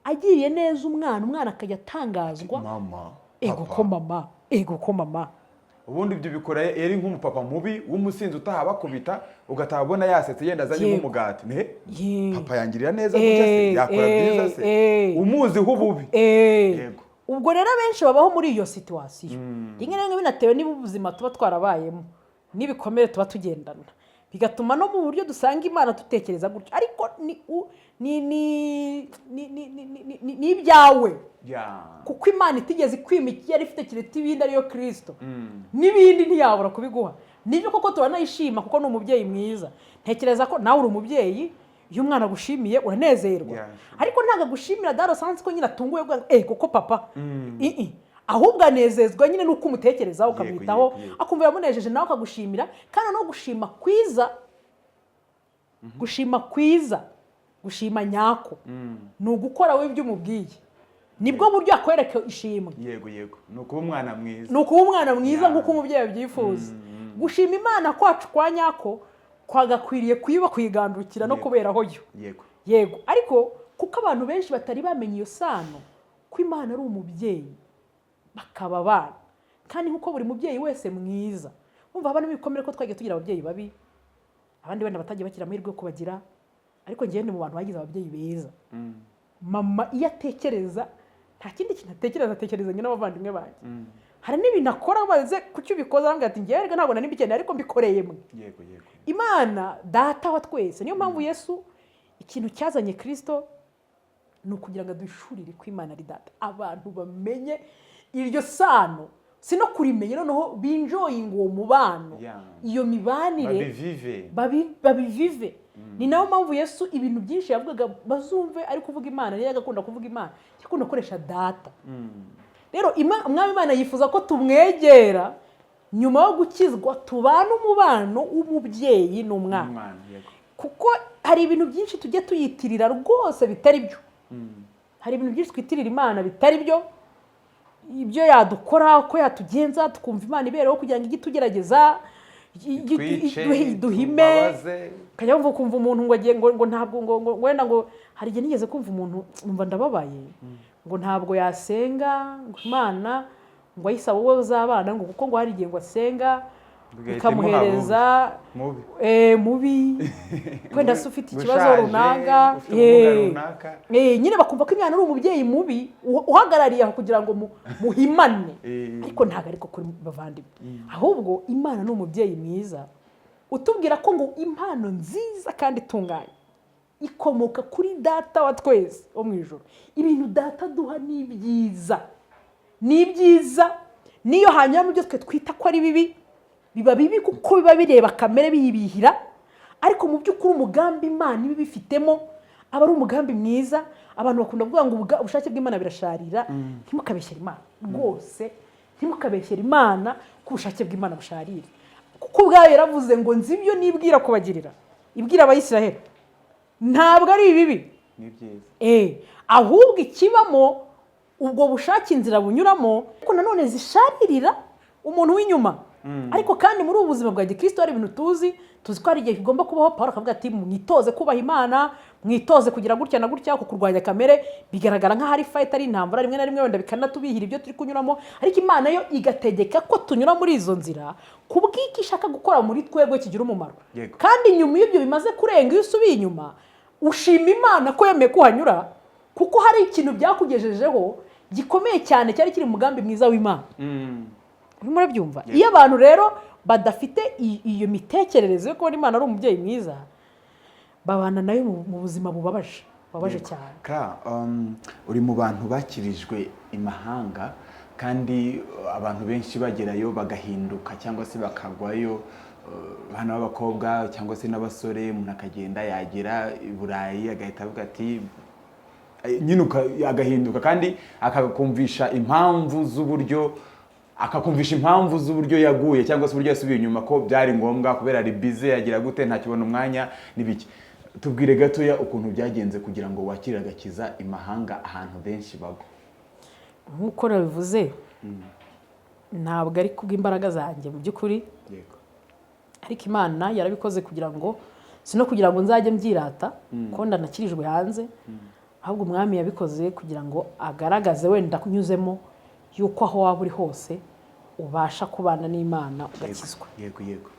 agiriye neza umwana, umwana akajya atangazwa. Mama. Ego. Papa. Ko mama, ego ko mama. Ubundi ibyo bikora yari nk'umupapa mubi w'umusinzi utaha bakubita, ugataha ubona yasetse, yenda azanye nk'umugati ne papa yangirira neza gutya se, yakora byiza se, umuziho ububi. Yego. Ubwo rero abenshi babaho muri iyo situation, rimwe na rimwe binatewe n'ubuzima tuba twarabayemo n'ibikomere tuba tugendana, bigatuma no mu buryo dusanga Imana dutekereza gutyo. Ariko ni u- ni ni ni ni ni ni- ni- ni ibyawe, kuko Imana itigeze ikwima icyo yari ifite kiruta ibindi, ariyo Kirisito, n'ibindi ntiyabura kubiguha. Nibyo koko turanayishima kuko ni umubyeyi mwiza. Ntekereza ko nawe uri umubyeyi, iyo umwana agushimiye uranezerwa. Ariko ntabwo agushimira dans le sens ko nyine atunguwe ngo kuko papa I. Ahubwo anezezwa nyine n'uko umutekerezaho, ukamwitaho, yego, yego. akumva yamunejeje, nawe akagushimira. Kandi no gushima kwiza, gushima kwiza, gushima nyako ni ugukora we ibyo umubwiye. Nibwo buryo akwereka ishimwe. Yego yego, ni ukuba umwana mwiza. Ni ukuba umwana mwiza nk'uko umubyeyi abyifuza. Gushima Imana kwacu kwa nyako kwagakwiriye kuyiba, kuyigandukira no kuberaho yo. Yego, ariko kuko abantu benshi batari bamenya iyo sano ko Imana ari umubyeyi bakaba abana, kandi nk'uko buri mubyeyi wese mwiza, wumva haba n'ibikomere ko twagiye tugira ababyeyi babi, abandi wenda batagiye bagira amahirwe yo kubagira, ariko ngewe ni mu bantu bagize ababyeyi beza. Mama iyo atekereza, nta kindi kintu atekereza, atekereza nyine n'abavandimwe banjye. Hari n'ibintu akora baze kuki ubikoze, arambwira ati: "Ngewe rega ntabwo nari mbikeneye, ariko mbikoreye mwe." yego yego Imana Data wa twese, niyo mpamvu Yesu, ikintu cyazanye Kirisito ni ukugira ngo aduhishurire ko Imana ari Data, abantu bamenye iryo sano, si no kurimenya, noneho bi-enjoyinga uwo mubano, iyo mibanire. Babivive. Babivive. Ni nayo mpamvu Yesu ibintu byinshi yavugaga bazumve ari kuvuga Imana. Niyo agakunda kuvuga Imana, yakunda gukoresha Data. Rero Umwami Imana yifuza ko tumwegera nyuma yo gukizwa, tubana umubano w'umubyeyi n'umwana. Umwana, yego. Kuko hari ibintu byinshi tujya tuyitirira rwose bitari byo. Hari ibintu byinshi twitirira Imana bitari byo, ibyo yadukora, uko yatugenza, tukumva Imana ibereho kugira ngo ijye itugerageza, twice, iduhime. Tubabaze. Ukajya wumva, ukumva umuntu ngo agiye ngo ntabwo ngo wenda ngo hari igihe nigeze kumva umuntu, numva ndababaye, ngo ntabwo yasenga, ngo Imana ngo ayisaba wowe uzabana, ngo kuko ngo hari igihe ngo asenga Bigahita ikamuhereza mubi. Mubi, wenda se ufite ikibazo Ushaje, runaka. ufite ubumuga runaka. Nyine bakumva ko Imana ari umubyeyi mubi uhagarariye aho kugira ngo muhimane. Ariko ntabwo ariko kuri, bavandimwe. Ahubwo Imana ni umubyeyi mwiza utubwira ko ngo impano nziza kandi itunganye ikomoka kuri Data wa twese wo mu ijoro. Ibintu Data duha ni byiza, ni ibyiza. Niyo hanyuma mu byo twe twita ko ari bibi, biba bibi kuko biba bireba kamere biyibihira, ariko mu by'ukuri umugambi Imana iba ibifitemo aba ari umugambi mwiza. Abantu bakunda kuvuga ngo ubushake bw'Imana birasharira. Ntimukabeshyere Imana rwose, ntimukabeshyere Imana ko ubushake bw'Imana busharira, kuko ubwayo yaravuze ngo: "Nzi ibyo nibwira kubagirira," ibwira Abayisiraheli, "ntabwo ari ibibi." Ni byiza. Ahubwo ikibamo ubwo bushake, inzira bunyuramo, ariko nanone zisharirira umuntu w'inyuma. Ariko kandi muri ubu buzima bwa gikristo hari ibintu tuzi, tuzi ko hari igihe kigomba kubaho. Paul akavuga ati: "Mwitoze kubaha Imana, mwitoze kugira gutya na gutya." Ku kurwanya kamere bigaragara nk'aho ari fight, ari intambara, rimwe na rimwe wenda bikanatubihira ibyo turi kunyuramo, ariko Imana yo igategeka ko tunyura muri izo nzira ku bw'icyo ishaka gukora muri twebwe kigira umumaro. Kandi nyuma y'ibyo bimaze kurenga, iyo usubiye inyuma ushima Imana ko yemeye ko uhanyura, kuko hari ikintu byakugejejeho gikomeye cyane cyari kiri mu mugambi mwiza w'Imana. Urimo urabyumva? Iyo abantu rero badafite iyo mitekerereze yo kubona Imana ari umubyeyi mwiza, babana nayo mu buzima bubabaje, bubabaje cyane. Clara, uri mu bantu bakirijwe imahanga, kandi abantu benshi bagerayo bagahinduka cyangwa se bakagwayo, abana b'abakobwa cyangwa se n'abasore. Umuntu akagenda, yagera i Burayi agahita avuga ati nyine agahinduka, kandi akakumvisha impamvu z'uburyo yaguye cyangwa se uburyo yasubiye inyuma, ko byari ngombwa kubera ari bize, yagira gute, ntakibona umwanya n'ibiki. Tubwire gatoya ukuntu byagenze kugira ngo wakire agakiza imahanga, ahantu benshi bagwa. Nk'uko nabivuze, ntabwo ari kubw'imbaraga zanjye mu by'ukuri, ariko Imana yarabikoze kugira ngo, si no kugira ngo nzajye mbyirata ko ndanakirijwe hanze, ahubwo Umwami yabikoze kugira ngo agaragaze, wenda kunyuzemo, yuko aho waba uri hose ubasha kubana n'Imana ugakizwa. yego yego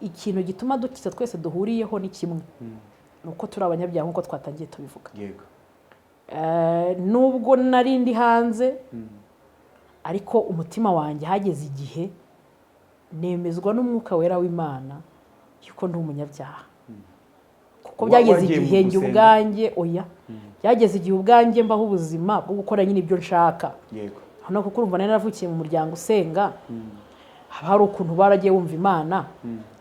Ikintu gituma dukiza twese duhuriyeho ni kimwe, ni uko turi abanyabyaha, nk'uko twatangiye tubivuga. Nubwo nari ndi hanze, ariko umutima wanjye hageze igihe nemezwa n'Umwuka Wera w'Imana yuko ndi umunyabyaha, kuko byageze Wagiye mu igihe njye gusenga? ubwanjye, oya, byageze igihe ubwanjye mbaho ubuzima bwo gukora nyine ibyo nshaka. Hano, kuko urumva nari naravukiye mu muryango usenga, haba hari ukuntu baragiye wumva Imana.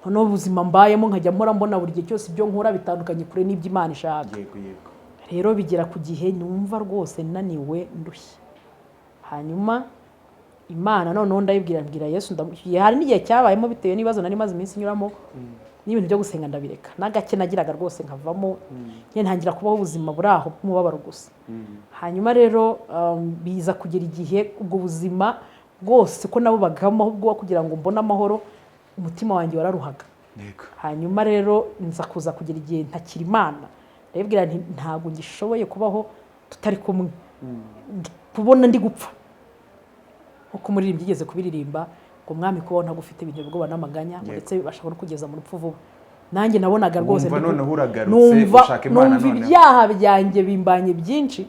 Noneho ubuzima mbayemo, nkajya mpora mbona buri gihe cyose ibyo nkora bitandukanye kure n'ibyo Imana ishaka. yego yego Rero bigera ku gihe numva rwose naniwe, ndushye. Hanyuma Imana noneho ndayibwira, mbwira Yesu. Hari n'igihe cyabayemo, bitewe n'ibibazo nari maze iminsi nyuramo, n'ibintu byo gusenga ndabireka, n'agake nagiraga rwose nkavamo nyine, ntangira kubaho ubuzima buri aho bw'umubabaro gusa. Hanyuma rero biza kugera igihe ubwo buzima bwose ko nabubagamo, ahubwo kugira ngo mbone amahoro, umutima wanjye wararuhaga. Hanyuma rero nza kuza kugera igihe ntakira Imana, ndabibwira nti: "Ntabwo ngishoboye kubaho tutari kumwe. Ndi kubona ndi gupfa," nkuko umuririmbyi yigeze kubiririmba ngo: "Mwami, kubaho ntagufite ibintu ubwoba n'amaganya," ngo ndetse bibasha no kugeza mu rupfu vuba. Nanjye nabonaga rwose Wumva noneho uragarutse, numva ushaka Imana numva noneho. ibyaha byanjye bimbanye byinshi,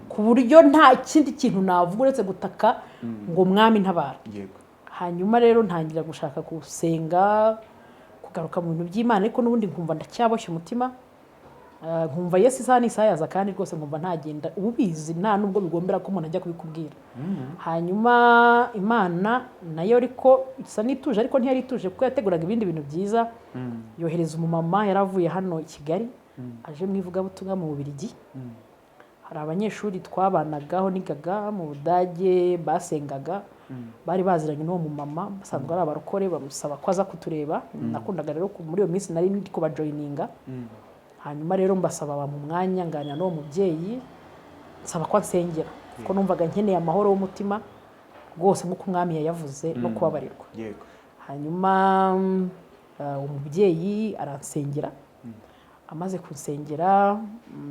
ku buryo nta kindi kintu navuga uretse gutaka ngo: "Mwami, ntabara." Hanyuma rero ntangira gushaka gusenga, kugaruka mu bintu by'Imana, ariko n'ubundi nkumva ndacyaboshye umutima. Nkumva Yesu isaha n'isaha yaza, kandi rwose nkumva ntagenda. Uba ubizi, nta nubwo bigombera ko umuntu ajya kubikubwira. Hanyuma Imana nayo ariko isa n'ituje, ariko ntiyari ituje, kuko yateguraga ibindi bintu byiza. Yohereza umumama yari avuye hano i Kigali aje mu ivugabutumwa mu Bubiligi. Hari abanyeshuri twabanagaho nigaga mu Budage basengaga, bari baziranye n'uwo mumama, basanzwe ari abarokore, bamusaba ko aza kutureba. Nakundaga rero muri iyo minsi nari ndi kubajoyininga. Hanyuma rero mbasaba bampa umwanya, nganira n'uwo mubyeyi, nsaba ko ansengera, kuko numvaga nkeneye amahoro y'umutima rwose, nk'uko Umwami yayavuze, no kubabarirwa. Hanyuma umubyeyi aransengera. Amaze kunsengera,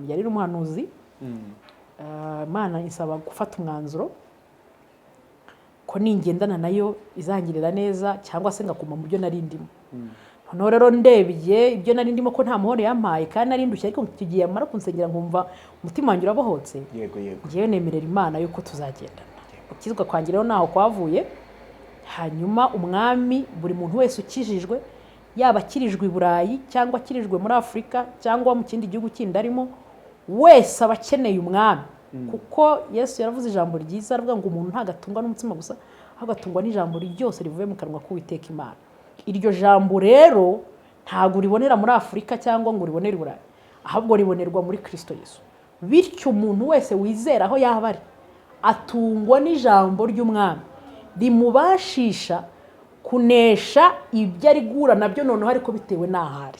yari n'umuhanuzi. Imana insaba gufata umwanzuro ko ningendana nayo izangirira neza, cyangwa se ngakuma mu byo nari ndimo. Noneho rero ndebye ibyo nari ndimo, ko nta mahoro yampaye kandi nari ndushye, ariko icyo gihe yamara kunsengera nkumva umutima wanjye urabohotse, yego yego ngewe nemerera Imana yuko tuzagendana. Gukizwa kwanjye rero ntaho kwavuye. Hanyuma Umwami, buri muntu wese ukijijwe, yaba akirijwe i Burayi cyangwa akirijwe muri Afurika cyangwa mu kindi gihugu kindi arimo wese, aba akeneye Umwami, kuko Yesu yaravuze ijambo ryiza, aravuga ngo umuntu ntabwo atungwa n'umutsima gusa, ahubwo atungwa n'ijambo ryose rivuye mu kanwa k'Uwiteka Imana. Iryo jambo rero ntabwo uribonera muri Afurika cyangwa ngo uribonere i Burayi, ahubwo ribonerwa muri Kirisito Yesu. Bityo umuntu wese wizera, aho yaba ari, atungwa n'ijambo ry'Umwami rimubashisha kunesha ibyo ari guhura nabyo noneho, ariko bitewe n'aho ari.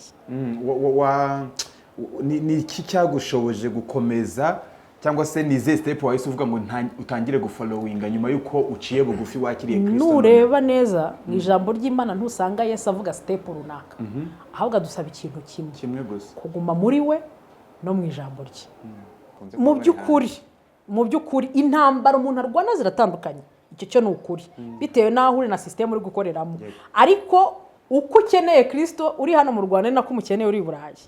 Ni iki cyagushoboje gukomeza, cyangwa se ni izihe step wahise uvuga ngo utangire gufollowinga nyuma y'uko uciye bugufi, wakiriye Kristo? Nureba neza mu ijambo ry'Imana, ntusanga Yesu avuga step runaka, ahubwo adusaba ikintu kimwe: Kimwe gusa. kuguma muri we no mu ijambo rye. Kunze Mu kuba by'ukuri intambara umuntu arwana ziratandukanye, icyo cyo ni ukuri, bitewe n'aho uri na sisitemu uri gukoreramo. Ariko uko ukeneye Kirisito uri hano mu Rwanda, ni nako umukeneye uri i Burayi.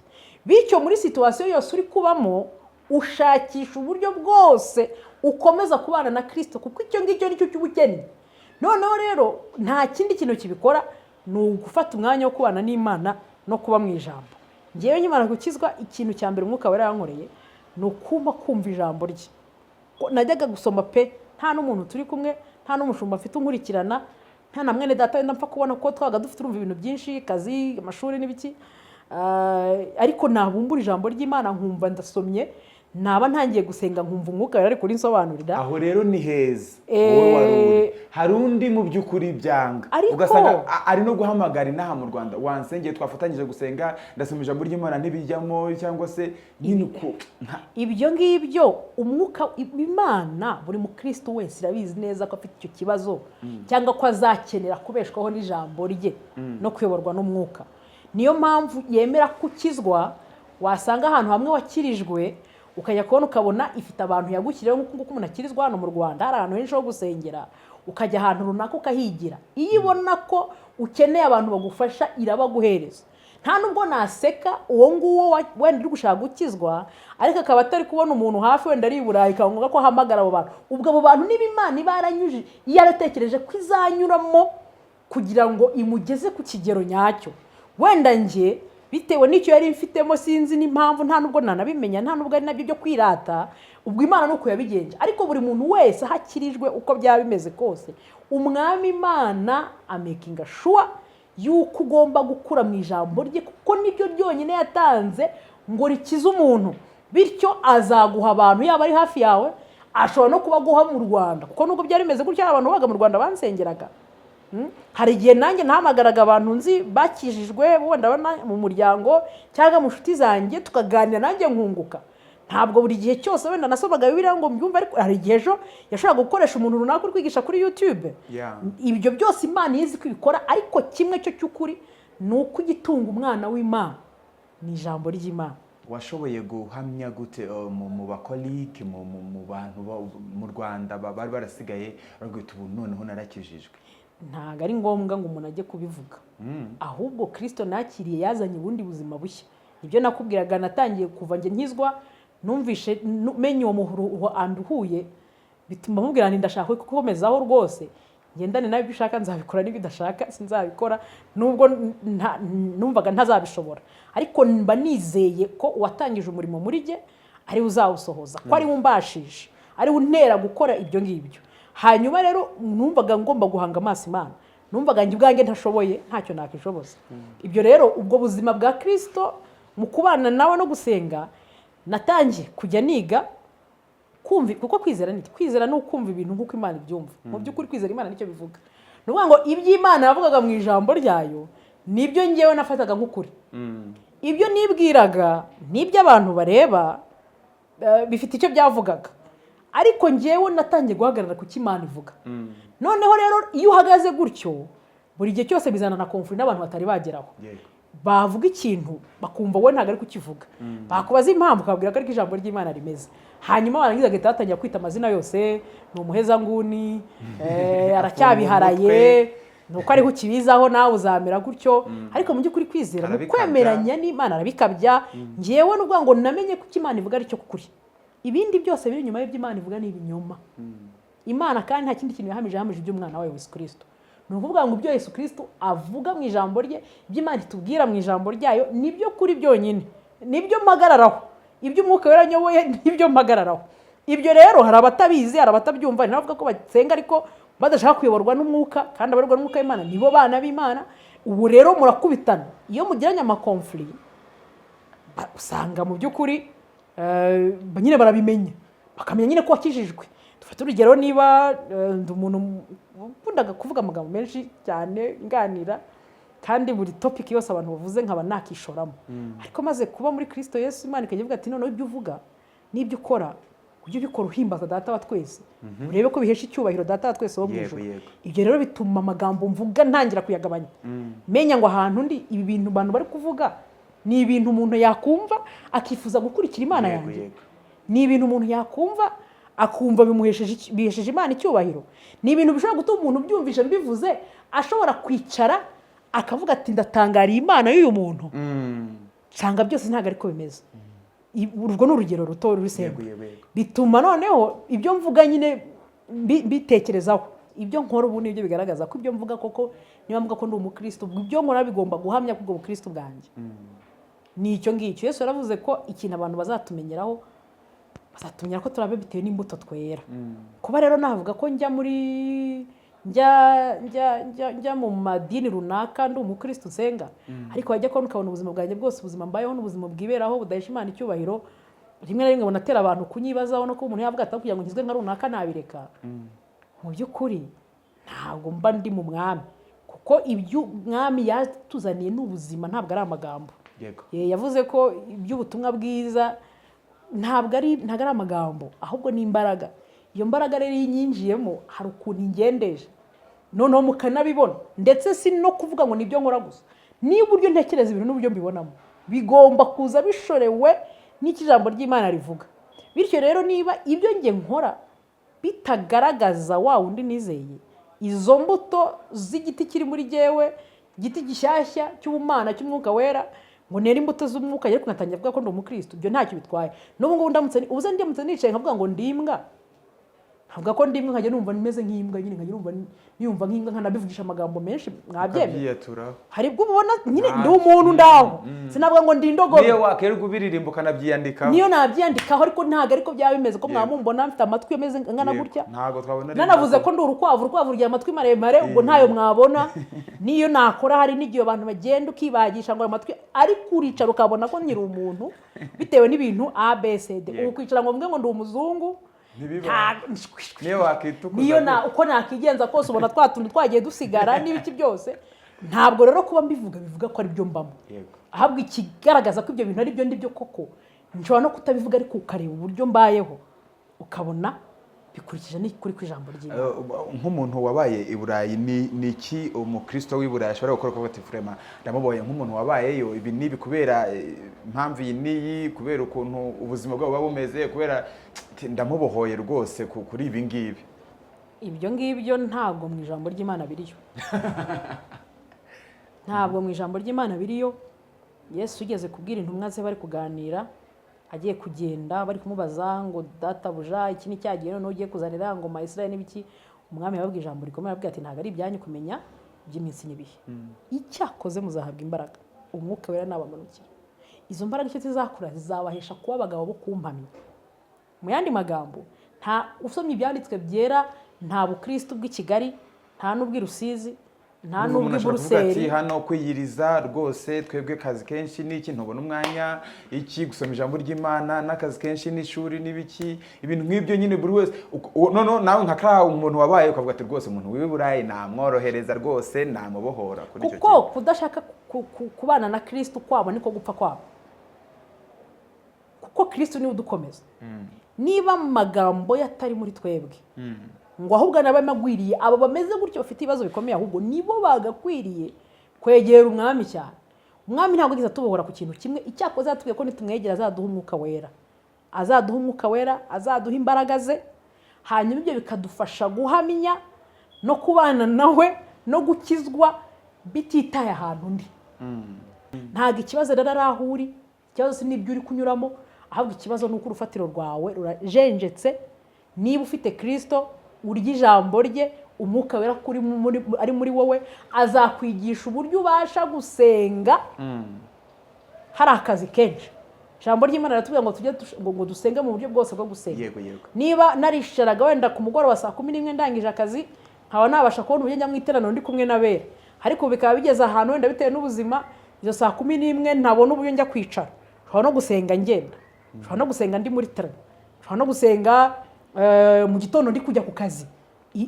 Bityo muri situation yose uri kubamo, ushakisha uburyo bwose ukomeza kubana na Kirisito, kuko icyo ngicyo nicyo cy'ubukene. Noneho rero nta kindi kintu kibikora, ni ugufata umwanya wo kubana n'Imana no kuba mu ijambo. Ngewe nkimara gukizwa, ikintu cya mbere Umwuka Wera yankoreye ni ukumva kumva ijambo rye. Ko najyaga gusoma pe, nta n'umuntu turi kumwe, nta n'umushumba mfite unkurikirana, nta na mwene data wenda mpfa kubona, ko twabaga dufite, urumva, ibintu byinshi, kazi, amashuri n'ibiki. Ariko nabumbura ijambo ry'Imana nkumva ndasomye, naba ntangiye gusenga nkumva Umwuka Wera ari kurinsobanurira. Aho rero ni heza. Wowe wari uri, hari undi mu by'ukuri byanga, ugasanga ari no guhamagara inaha mu Rwanda: "Wansengeye, twafatanyije gusenga, ndasoma ijambo ry'Imana ntibijyamo," cyangwa se nyine uko Ibyo ngibyo umwuka, Imana, buri mukristo wese irabizi neza ko afite icyo kibazo, cyangwa ko azakenera kubeshwaho n'ijambo rye no kuyoborwa n'Umwuka. Niyo mpamvu yemera ko ukizwa, wasanga ahantu hamwe wakirijwe, ukajya kubona ukabona ifite abantu yagushyiriyeho, nk'uko nguko umuntu akirizwa hano mu Rwanda hari ahantu henshi ho gusengera, ukajya ahantu runaka ukahigira. Iyo ibona ko ukeneye abantu bagufasha, irabaguhereza. Nta nubwo naseka uwo nguwo wenda uri gushaka gukizwa ariko akaba atari kubona umuntu hafi, wenda ari i Burayi, bikaba ngombwa ko ahamagara abo bantu. Ubwo abo bantu, niba Imana iba yaranyujije, yaratekereje ko izanyuramo kugira ngo imugeze ku kigero nyacyo, wenda njye bitewe n'icyo yari mfitemo, sinzi n'impamvu, nta nubwo nanabimenya, nta nubwo ari nabyo byo kwirata. Ubwo Imana ni uko yabigenje. Ariko buri muntu wese aho akirijwe, uko byaba bimeze kose, Umwami Imana amakinga sure yuko ugomba gukura mu ijambo rye, kuko nibyo ryonyine yatanze ngo rikize umuntu. Bityo azaguha abantu, yaba ari hafi yawe, ashobora no kuba aguha mu Rwanda, kuko nubwo byari bimeze gutya, hari abantu babaga mu Rwanda bansengeraga. Hari igihe nanjye nahamagaraga abantu nzi bakijijwe, wenda mu muryango cyangwa mu nshuti zanjye, tukaganira nanjye nkunguka. Ntabwo buri gihe cyose wenda nasomaga Bibiliya ngo mbyumve, ariko hari igihe ejo yashoboraga gukoresha umuntu runaka uri kwigisha kuri YouTube. Ibyo byose Imana izi ko ibikora, ariko kimwe cyo cy'ukuri ni uko igitunga umwana w'Imana ni ijambo ry'Imana. Washoboye guhamya gute mu bacolleague, mu bantu mu Rwanda bari barasigaye, baragwita ubu noneho narakijijwe? Ntabwo ari ngombwa ngo umuntu ajye kubivuga. Ahubwo Kirisito nakiriye yazanye ubundi buzima bushya. Ibyo nakubwiraga, natangiye kuva njye nkizwa, numvishe menye uwo muruho anduhuye, bituma mubwira nti: "Ndashaka gukomezaho rwose, ngendane nawe, ibyo ushaka nzabikora, n'ibyo udashaka sinzabikora." Nubwo numvaga ntazabishobora, ariko mba nizeye ko uwatangije umurimo muri jye ari we uzawusohoza, ko ari we umbashisha, ari we untera gukora ibyo ngibyo. Hanyuma rero numvaga ngomba guhanga amaso Imana. Numvaga njye ubwanjye ntashoboye, ntacyo nakishoboza. Ibyo rero, ubwo buzima bwa Kirisito mu kubana nawe no gusenga, natangiye kujya niga kumva, kuko kwizera ni iki? Kwizera ni ukumva ibintu nk'uko Imana ibyumva. Mu by'ukuri kwizera Imana nicyo bivuga. Ni ukuvuga ngo ibyo Imana yavugaga mu ijambo ryayo nibyo ngewe nafataga nk'ukuri. Ibyo nibwiraga n'ibyo abantu bareba bifite icyo byavugaga, ariko ngewe natangiye guhagarara ku cyo Imana ivuga. Noneho rero iyo uhagaze gutyo, buri gihe cyose bizana na conflit n'abantu batari bageraho. Bavuga ikintu bakumva wowe ntabwo ari kukivuga, bakubaza impamvu ukababwira ko ariko ijambo ry'Imana rimeze. Hanyuma barangiza bagahita batangira kwita amazina yose: ni umuhezanguni, aracyabiharaye, ni uko ariho ukibizaho, nawe uzamera gutyo. Ariko mu by'ukuri kwizera ni Arabikabya. ukwemeranya n'Imana. Arabikabya. Ngewe ni ukuvuga ngo namenye ko icyo Imana ivuga ari cyo kuri, ibindi byose biri inyuma y'ibyo Imana ivuga ni ibinyoma. Imana kandi nta kindi kintu yahamije, yahamije iby'umwana wayo Yesu Kirisito. Ni ukuvuga ngo ibyo Yesu Kirisito avuga mu ijambo rye, ibyo Imana itubwira mu ijambo ryayo, nibyo kuri byonyine, nibyo mpagararaho. Ibyo Umwuka Wera anyoboye nibyo mpagararaho. Ibyo rero hari abatabizi, hari abatabyumva, hari n'abavuga ko basenga ariko badashaka kuyoborwa n'Umwuka, kandi abayoborwa n'Umwuka w'Imana nibo bana b'Imana. Ubu rero murakubitana iyo mugiranye amaconflit, usanga mu by'ukuri nyine barabimenya, bakamenya nyine ko wakijijwe. Dufate urugero, niba ndi umuntu ukundaga kuvuga amagambo menshi cyane, nganira, kandi buri topic yose abantu bavuze nkaba nakishoramo, ariko maze kuba muri Kirisito Yesu, Imana ikajya ivuga ati: "Noneho ibyo uvuga n'ibyo ukora ujye ubikora uhimbaza Data wa twese, urebe ko bihesha icyubahiro Data wa twese wo mu ijuru." Ibyo rero bituma amagambo mvuga ntangira kuyagabanya, menya ngo ahantu ndi, ibi bintu abantu bari kuvuga ni ibintu umuntu yakumva akifuza gukurikira Imana yanjye, ni ibintu umuntu yakumva akumva bimuhesheje bihesheje Imana icyubahiro, ni ibintu bishobora gutuma umuntu ubyumvishe mbivuze ashobora kwicara akavuga ati: "Ndatangariye Imana y'uyu muntu." Nsanga byose ntabwo ariko bimeze. Urwo ni urugero ruto ruri simple. Yego, yego. Bituma noneho ibyo mvuga nyine mbitekerezaho. Ibyo nkora ubu nibyo bigaragaza ko ibyo mvuga koko, niba mvuga ko ndi umukristo, ubwo ibyo nkora bigomba guhamya ko ubwo bukristo bwanjye ni icyo ngicyo. Yesu yaravuze ko ikintu abantu bazatumenyeraho, bazatumenyera ko turabe bitewe n'imbuto twera. Kuba rero navuga ko njya muri njya njya njya njya mu madini runaka, ndi umukristo nsenga, ariko wajya kubona ukabona ubuzima bwanjye bwose, ubuzima mbayeho n'ubuzima bwiberaho budahesha Imana icyubahiro, rimwe na rimwe bunatera abantu kunyibazaho, no kuba umuntu yavuga ati: "Kugira ngo nkizwe nka runaka nabireka," mu by'ukuri ntabwo mba ndi mu Mwami, kuko ibyo Umwami yatuzaniye ni ubuzima, ntabwo ari amagambo. Yavuze ko iby'ubutumwa bwiza ntabwo ari amagambo, ahubwo ni imbaraga. Iyo mbaraga rero iyo inyinjiyemo, hari ukuntu ingendeje, noneho mukanabibona. Ndetse si no kuvuga ngo nibyo nkora gusa, niba uburyo ntekereza ibintu n'uburyo mbibonamo bigomba kuza bishorewe n'icyo ijambo ry'Imana rivuga. Bityo rero, niba ibyo njye nkora bitagaragaza wa wundi nizeye, izo mbuto z'igiti kiri muri jyewe, igiti gishyashya cy'ubumana cy'Umwuka Wera, ngo nere imbuto z'umwuka, ariko nkatangira kuvuga ko ndi umukristo, ibyo ntacyo bitwaye. N'ubu ngubu ndamutse ubuze ndamutse nicaye nkavuga ngo ndi imbwa, nkavuga ko ndi imbwa, nkajya numva meze nk'imbwa nyine, nkajya numva niyumva nk'imbwa, nkanabivugisha amagambo menshi, mwabyemera? Ukabyiyaturaho. Hari ubwo ubona nyine ndi umuntu ndaho, sinavuga ngo ndi indogobe. Niyo wakirirwa ubiririmba ukanabyiyandikaho. Niyo nabyiyandikaho, ariko ntabwo ariko byaba bimeze ko mwaba mfite amatwi ameze angana gutya. Ntabwo twabona ari Nanavuze ko ndi urukwavu, urukwavu rugira amatwi maremare, ubwo ntayo mwabona. Niyo nakora, hari n'igihe abantu bagenda ukibagisha ngo ayo matwi, ariko uricara ukabona ko nyiri umuntu bitewe n'ibintu a b c d. Ubu kwicara ngo mvuge ngo ndi umuzungu, Ntibibaho. Niyo wakitukuza. Niyo na uko nakigenza kose, ubona twa tuntu twagiye dusigara n'ibiki byose. Ntabwo rero kuba mbivuga bivuga ko ari byo mbamo. Ahubwo ikigaragaza ko ibyo bintu ari byo ndibyo koko, nshobora no kutabivuga, ariko ukareba uburyo mbayeho ukabona bikurikije n'ukuri kw'ijambo ry'Imana. Nk'umuntu wabaye i Burayi, ni iki umukristo w'i Burayi ashobora gukora ukavuga ati: "Vraiment ndamubonye nk'umuntu wabayeyo ibi n'ibi, kubera impamvu iyi n'iyi, kubera ukuntu ubuzima bwabo buba bumeze, kubera ati, ndamubohoye rwose kuri ibi ngibi"? Ibyo ngibyo ntabwo mu ijambo ry'Imana biriyo, ntabwo mu ijambo ry'Imana biriyo. Yesu ugeze kubwira intumwa ze, bari kuganira agiye kugenda, bari kumubaza ngo: "Databuja, iki ni cyagiye noneho ugiye kuzanira ngoma Israel n'ibiki?" Umwami yababwiye ijambo rikomeye, arababwira ati: "Ntabwo ari ibyanyu kumenya iby'iminsi n'ibihe. Icyakoze muzahabwa imbaraga Umwuka Wera nabamanukira. Izo mbaraga icyo zizakora, zizabahesha kuba abagabo bo kumpamya." Mu yandi magambo, nta usomye ibyanditswe byera, nta bukristo bw'i Kigali, nta n'ubw'i Rusizi, nta Umuntu n'ubw'i ashobora kuvuga ati: Buruseli. "Hano kwiyiriza rwose, twebwe kazi kenshi n'iki, ntubona umwanya iki gusoma ijambo ry'Imana n'akazi kenshi n'ishuri n'ibiki," ibintu nk'ibyo nyine buri wese noneho nawe nka kariya umuntu wabaye ukavuga ati: "Rwose umuntu w'i Burayi namworohereza, rwose namubohora kuri icyo Kuko kintu." kudashaka kubana na Kristo kwabo niko gupfa kwabo, kuko Kristo niwe udukomeza. Niba amagambo ye atari muri twebwe, ngo ahubwo nabe amagwiriye, abo bameze gutyo bafite ibibazo bikomeye, ahubwo nibo bagakwiriye kwegera Umwami cyane. Umwami ntabwo yigeze atubohora ku kintu kimwe. Icyakoze yatubwiye ko nitumwegera azaduha Umwuka Wera, azaduha Umwuka Wera, azaduha imbaraga ze, hanyuma ibyo bikadufasha guhamya no kubana nawe no gukizwa bititaye ahantu undi. Ntabwo ikibazo rero ari aho uri, ikibazo si n'ibyo uri kunyuramo, ahubwo ikibazo ni uko urufatiro rwawe rurajenjetse. Niba ufite Kirisito, urya ijambo rye, Umwuka Wera kuri ari muri wowe, azakwigisha uburyo ubasha gusenga hari akazi kenshi. Ijambo ry'Imana riratubwira ngo tujye ngo dusenge mu buryo bwose bwo gusenga. yego yego Niba narisharaga wenda ku mugoroba saa 11 ndangije akazi, nkaba nabasha kubona uburyo njya mu iteraniro ndi kumwe n'abera, ariko bikaba bigeze ahantu wenda bitewe n'ubuzima izo saa 11 ntabona uburyo njya kwicara, nshobora no gusenga ngenda, nshobora no gusenga ndi muri train, nshobora no gusenga mu gitondo ndi kujya ku kazi.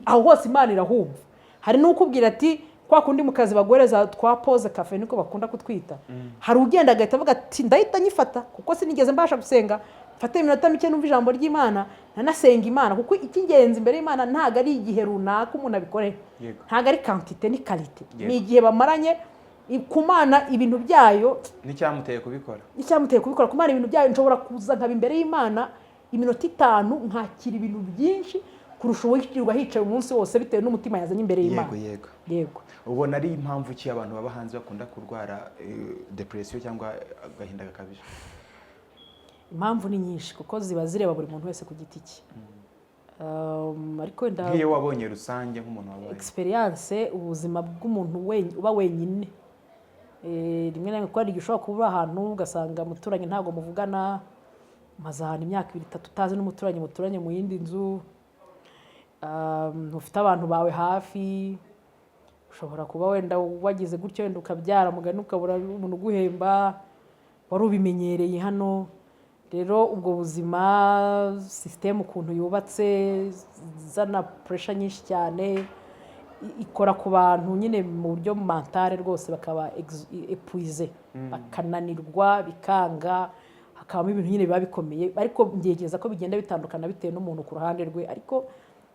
Aho hose Imana irahumva. Hari n'ukubwira ati kwa kundi mu kazi baguhereza twa pause café, niko bakunda kutwita, hari ugenda agahita avuga ati: "Ndahita nyifata kuko sinigeze mbasha gusenga, mfate iminota mike numva ijambo ry'Imana nanasenga Imana," kuko icy'ingenzi imbere y'Imana ntabwo ari igihe runaka umuntu abikorera. Ntabwo ari quantité, ni qualité. Ni igihe bamaranye ku Mana ibintu byayo. N'icyamuteye kubikora. Icyamuteye kubikora. Ku Mana ibintu byayo, nshobora kuza nkaba imbere y'Imana iminota 5 nkakira ibintu byinshi kurusha uwirirwa hicaye umunsi wose, bitewe n'umutima yazanye imbere y'Imana. yego yego Yego. Ubona ari impamvu ki abantu baba hanze bakunda kurwara depression cyangwa agahinda gakabije? Impamvu ni nyinshi, kuko ziba zireba buri muntu wese ku giti cye. Ariko wenda Nk'iyo wabonye rusange nk'umuntu wabaye experience, ubuzima bw'umuntu uba wenyine. Rimwe na rimwe, kuko hari igihe ushobora kuba ahantu ugasanga umuturanyi ntabwo muvugana, umaze ahantu imyaka 2, 3 utazi n'umuturanyi muturanye mu yindi nzu. Ufite abantu bawe hafi, ushobora kuba wenda wagize gutyo, wenda ukabyara mugani, ukabura umuntu uguhemba wari ubimenyereye hano. Rero ubwo buzima, système ukuntu yubatse izana pressure nyinshi cyane, ikora ku bantu nyine mu buryo mentale rwose, bakaba épuisé, bakananirwa, bikanga, hakabamo ibintu nyine biba bikomeye. Ariko ngegereza ko bigenda bitandukana bitewe n'umuntu ku ruhande rwe. Ariko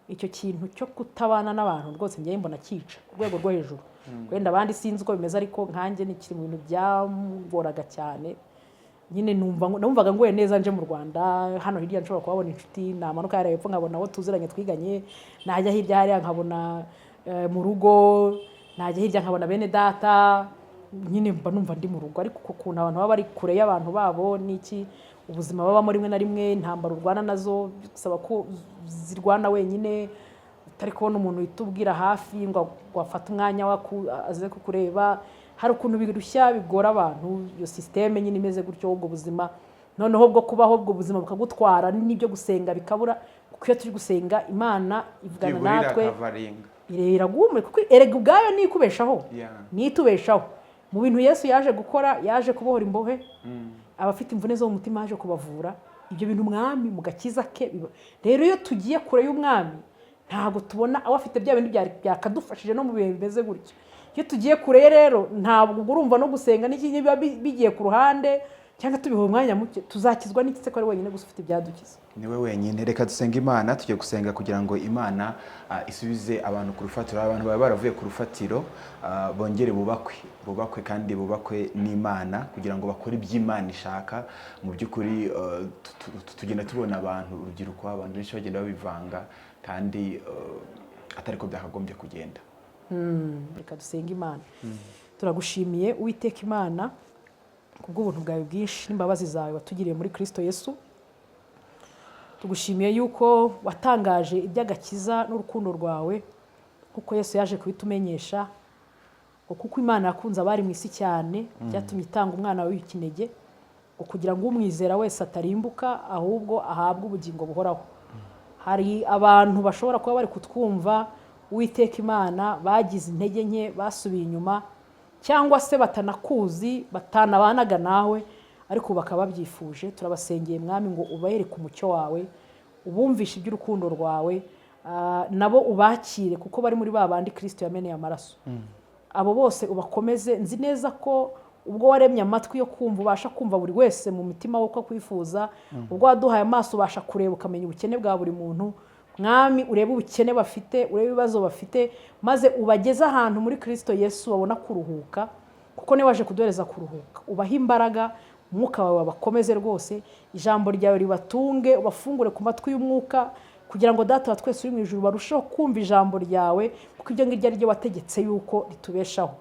icyo kintu cyo kutabana n'abantu rwose njyewe mbona cyica ku rwego rwo hejuru. Wenda abandi sinzi uko bimeze, ariko nkanjye ni kiri mu bintu byangoraga cyane nyine. Numvaga nguye neza nje mu Rwanda. Hano hirya nshobora kuhabona inshuti, namanuka hariya hepfo nkabona abo tuziranye twiganye, najya hirya hariya nkabona mu rugo, najya hirya nkabona bene data, nyine mba numva ndi mu rugo. Ariko uko kuntu abantu baba bari kure y'abantu babo n'iki, ubuzima babamo, rimwe na rimwe intambara urwana nazo bisaba ko zirwana wenyine, utari kubona umuntu uhita ubwira hafi ngo afate umwanya we aze kukureba. Hari ukuntu birushya, bigora abantu, iyo système nyine imeze gutyo. Ubwo buzima noneho bwo kubaho, ubwo buzima bukagutwara n'ibyo gusenga bikabura, kuko iyo turi gusenga Imana ivugana byibura natwe. Irakavaringa. Iraguhumeka, kuko erega ubwayo niyo ikubeshaho, niyo itubeshaho. Mu bintu Yesu yaje gukora, yaje kubohora imbohe, abafite imvune zo mu mutima yaje kubavura. Ibyo bintu umwami mu gakiza ke rero iyo tugiye kure y'umwami, ntabwo tubona aho afite bya bindi byakadufashije no mu bihe bimeze gutyo. Iyo tugiye kure ye rero, ntabwo ubwo urumva no gusenga n'iki biba bigiye ku ruhande cyangwa tubiha umwanya muke. Tuzakizwa n'iki se ko ari wenyine gusa ufite ibyadukiza? Niwe wenyine. Reka dusenge Imana. Tujye gusenga kugira ngo Imana isubize abantu ku rufatiro, abantu baba baravuye ku rufatiro, bongere bubakwe, bubakwe kandi bubakwe n'Imana kugira ngo bakore ibyo Imana ishaka. Mu by'ukuri tugenda tubona abantu, urubyiruko, abantu benshi bagenda babivanga kandi atari ko byakagombye kugenda. Reka dusenge Imana. Turagushimiye, Uwiteka Imana, kubw'ubuntu bwawe bwinshi n'imbabazi zawe watugiriye muri Kristo Yesu. Tugushimiye yuko watangaje iby'agakiza n'urukundo rwawe kuko Yesu yaje kubitumenyesha, ngo kuko Imana yakunze abari mu isi cyane, byatumye itanga umwana wawe w'ikinege, ngo kugira ngo umwizera wese atarimbuka, ahubwo ahabwe ubugingo buhoraho. Hari abantu bashobora kuba bari kutwumva, Uwiteka Imana, bagize intege nke, basubiye inyuma, cyangwa se batanakuzi, batanabanaga nawe, ariko ubu bakaba babyifuje. Turabasengeye, Mwami, ngo ubereke umucyo wawe, ubumvishe iby'urukundo rwawe, nabo ubakire, kuko bari muri ba bandi Kirisito yameneye amaraso. Abo bose ubakomeze. Nzi neza ko ubwo waremye amatwi yo kumva, ubasha kumva buri wese mu mutima we uko akwifuza. Ubwo waduhaye amaso, ubasha kureba ukamenya ubukene bwa buri muntu. Mwami, urebe ubukene bafite, urebe ibibazo bafite, maze ubageze ahantu muri Kirisito Yesu babona kuruhuka, kuko niwe waje kuduhereza kuruhuka. Ubahe imbaraga, umwuka wawe wabakomeze rwose, ijambo ryawe ribatunge, ubafungure ku matwi y'umwuka, kugira ngo Data wa twese uri mu ijuru barusheho kumva ijambo ryawe, kuko ibyo ngibyo ari byo wategetse yuko ritubeshaho.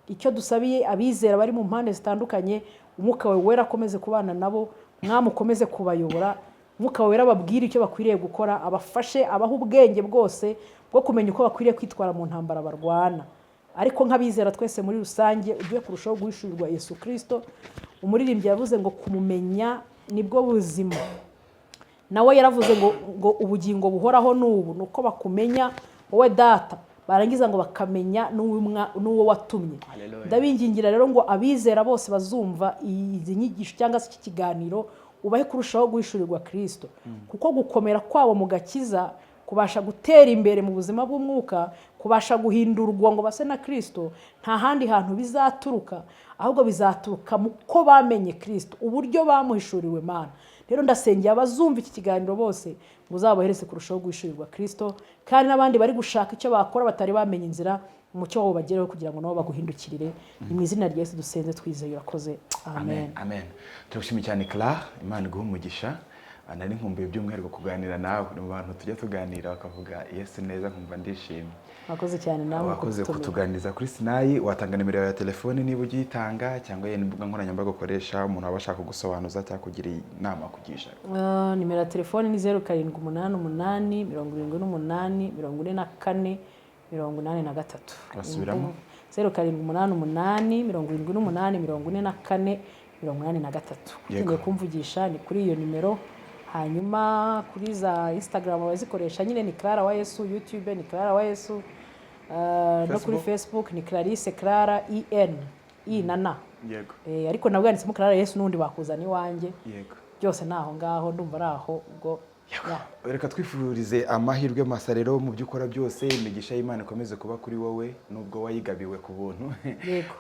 Icyo dusabiye abizera bari mu mpande zitandukanye, umwuka wawe wera akomeze kubana nabo. Mwami, ukomeze kubayobora, umwuka wera ababwire icyo bakwiriye gukora, abafashe, abahe ubwenge bwose bwo kumenya uko bakwiriye kwitwara mu ntambara barwana. Ariko nk'abizera twese muri rusange, ugiye kurushaho guhishurirwa Yesu Kirisito. Umuririmbyi yavuze ngo kumumenya nibwo buzima. Nawe yaravuze ngo ubugingo buhoraho ni ubu, ni uko bakumenya wowe Data, barangiza ngo bakamenya n'uwo watumye. Hallelujah. Ndabingingira rero ngo abizera bose bazumva izi nyigisho cyangwa se iki kiganiro, ubahe kurushaho guhishurirwa Kirisito, kuko gukomera kwabo mu gakiza, kubasha gutera imbere mu buzima bw'umwuka, kubasha guhindurwa ngo base na Kirisito, nta handi hantu bizaturuka, ahubwo bizaturuka mu ko bamenye Kirisito, uburyo bamuhishuriwe. Mana, rero ndasengeye abazumva iki kiganiro bose ngo uzabohereze kurushaho guhishurirwa Kirisito, kandi n'abandi bari gushaka icyo bakora batari bamenya inzira, umucyo wabo bagereho kugira ngo nabo baguhindukirire. Ni mu izina rya Yesu dusenze twizeye, urakoze, amen. Amen, amen. Turagushimiye cyane, Clara. Imana iguhe umugisha. Nari nkumbuye by'umwihariko kuganira nawe. Ni mu bantu tujya tuganira bakavuga Yesu neza, nkumva ndishimye. Mwakoze cyane namwe Wakoze kudutumira. kutuganiriza kuri Sinayi. Watanga nimero yawe ya telefone niba ugiyitanga, cyangwa yenda imbuga nkoranyambaga ukoresha, umuntu aba ashaka kugusobanuza cyangwa kugira inama akugisha. Nimero ya telefone ni 0788784483. Wasubiramo? 0788784483. Ukeneye kumvugisha ni kuri iyo nimero. Hanyuma kuri za Instagram abazikoresha nyine ni Clara wa Yesu, YouTube ni Clara wa Yesu, no kuri Facebook? Facebook ni Clarisse Clara en i na na. Ariko nabwo yanditsemo Clara Yesu, n'ubundi bakuzana iwanjye. Byose ni aho ngaho, ndumva ari aho ubwo ya. Reka twifurize amahirwe masa rero mu byo ukora byose. Imigisha y'Imana ikomeze kuba kuri wowe nubwo wayigabiwe ku buntu.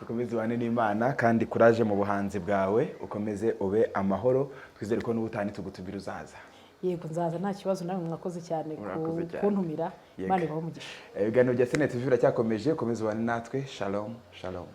Ukomeze ubane n'Imana, kandi kuraje mu buhanzi bwawe, ukomeze ube amahoro. Twizere ko n'ubutaha nitugutumira uzaza. Yego, nzaza nta kibazo. Nawe mwakoze cyane Murakoze cyane. kuntumira. Imana ibahe umugisha. Ibiganiro bya Senate TV biracyakomeje. Ukomeze ubane natwe. Shalom, shalom.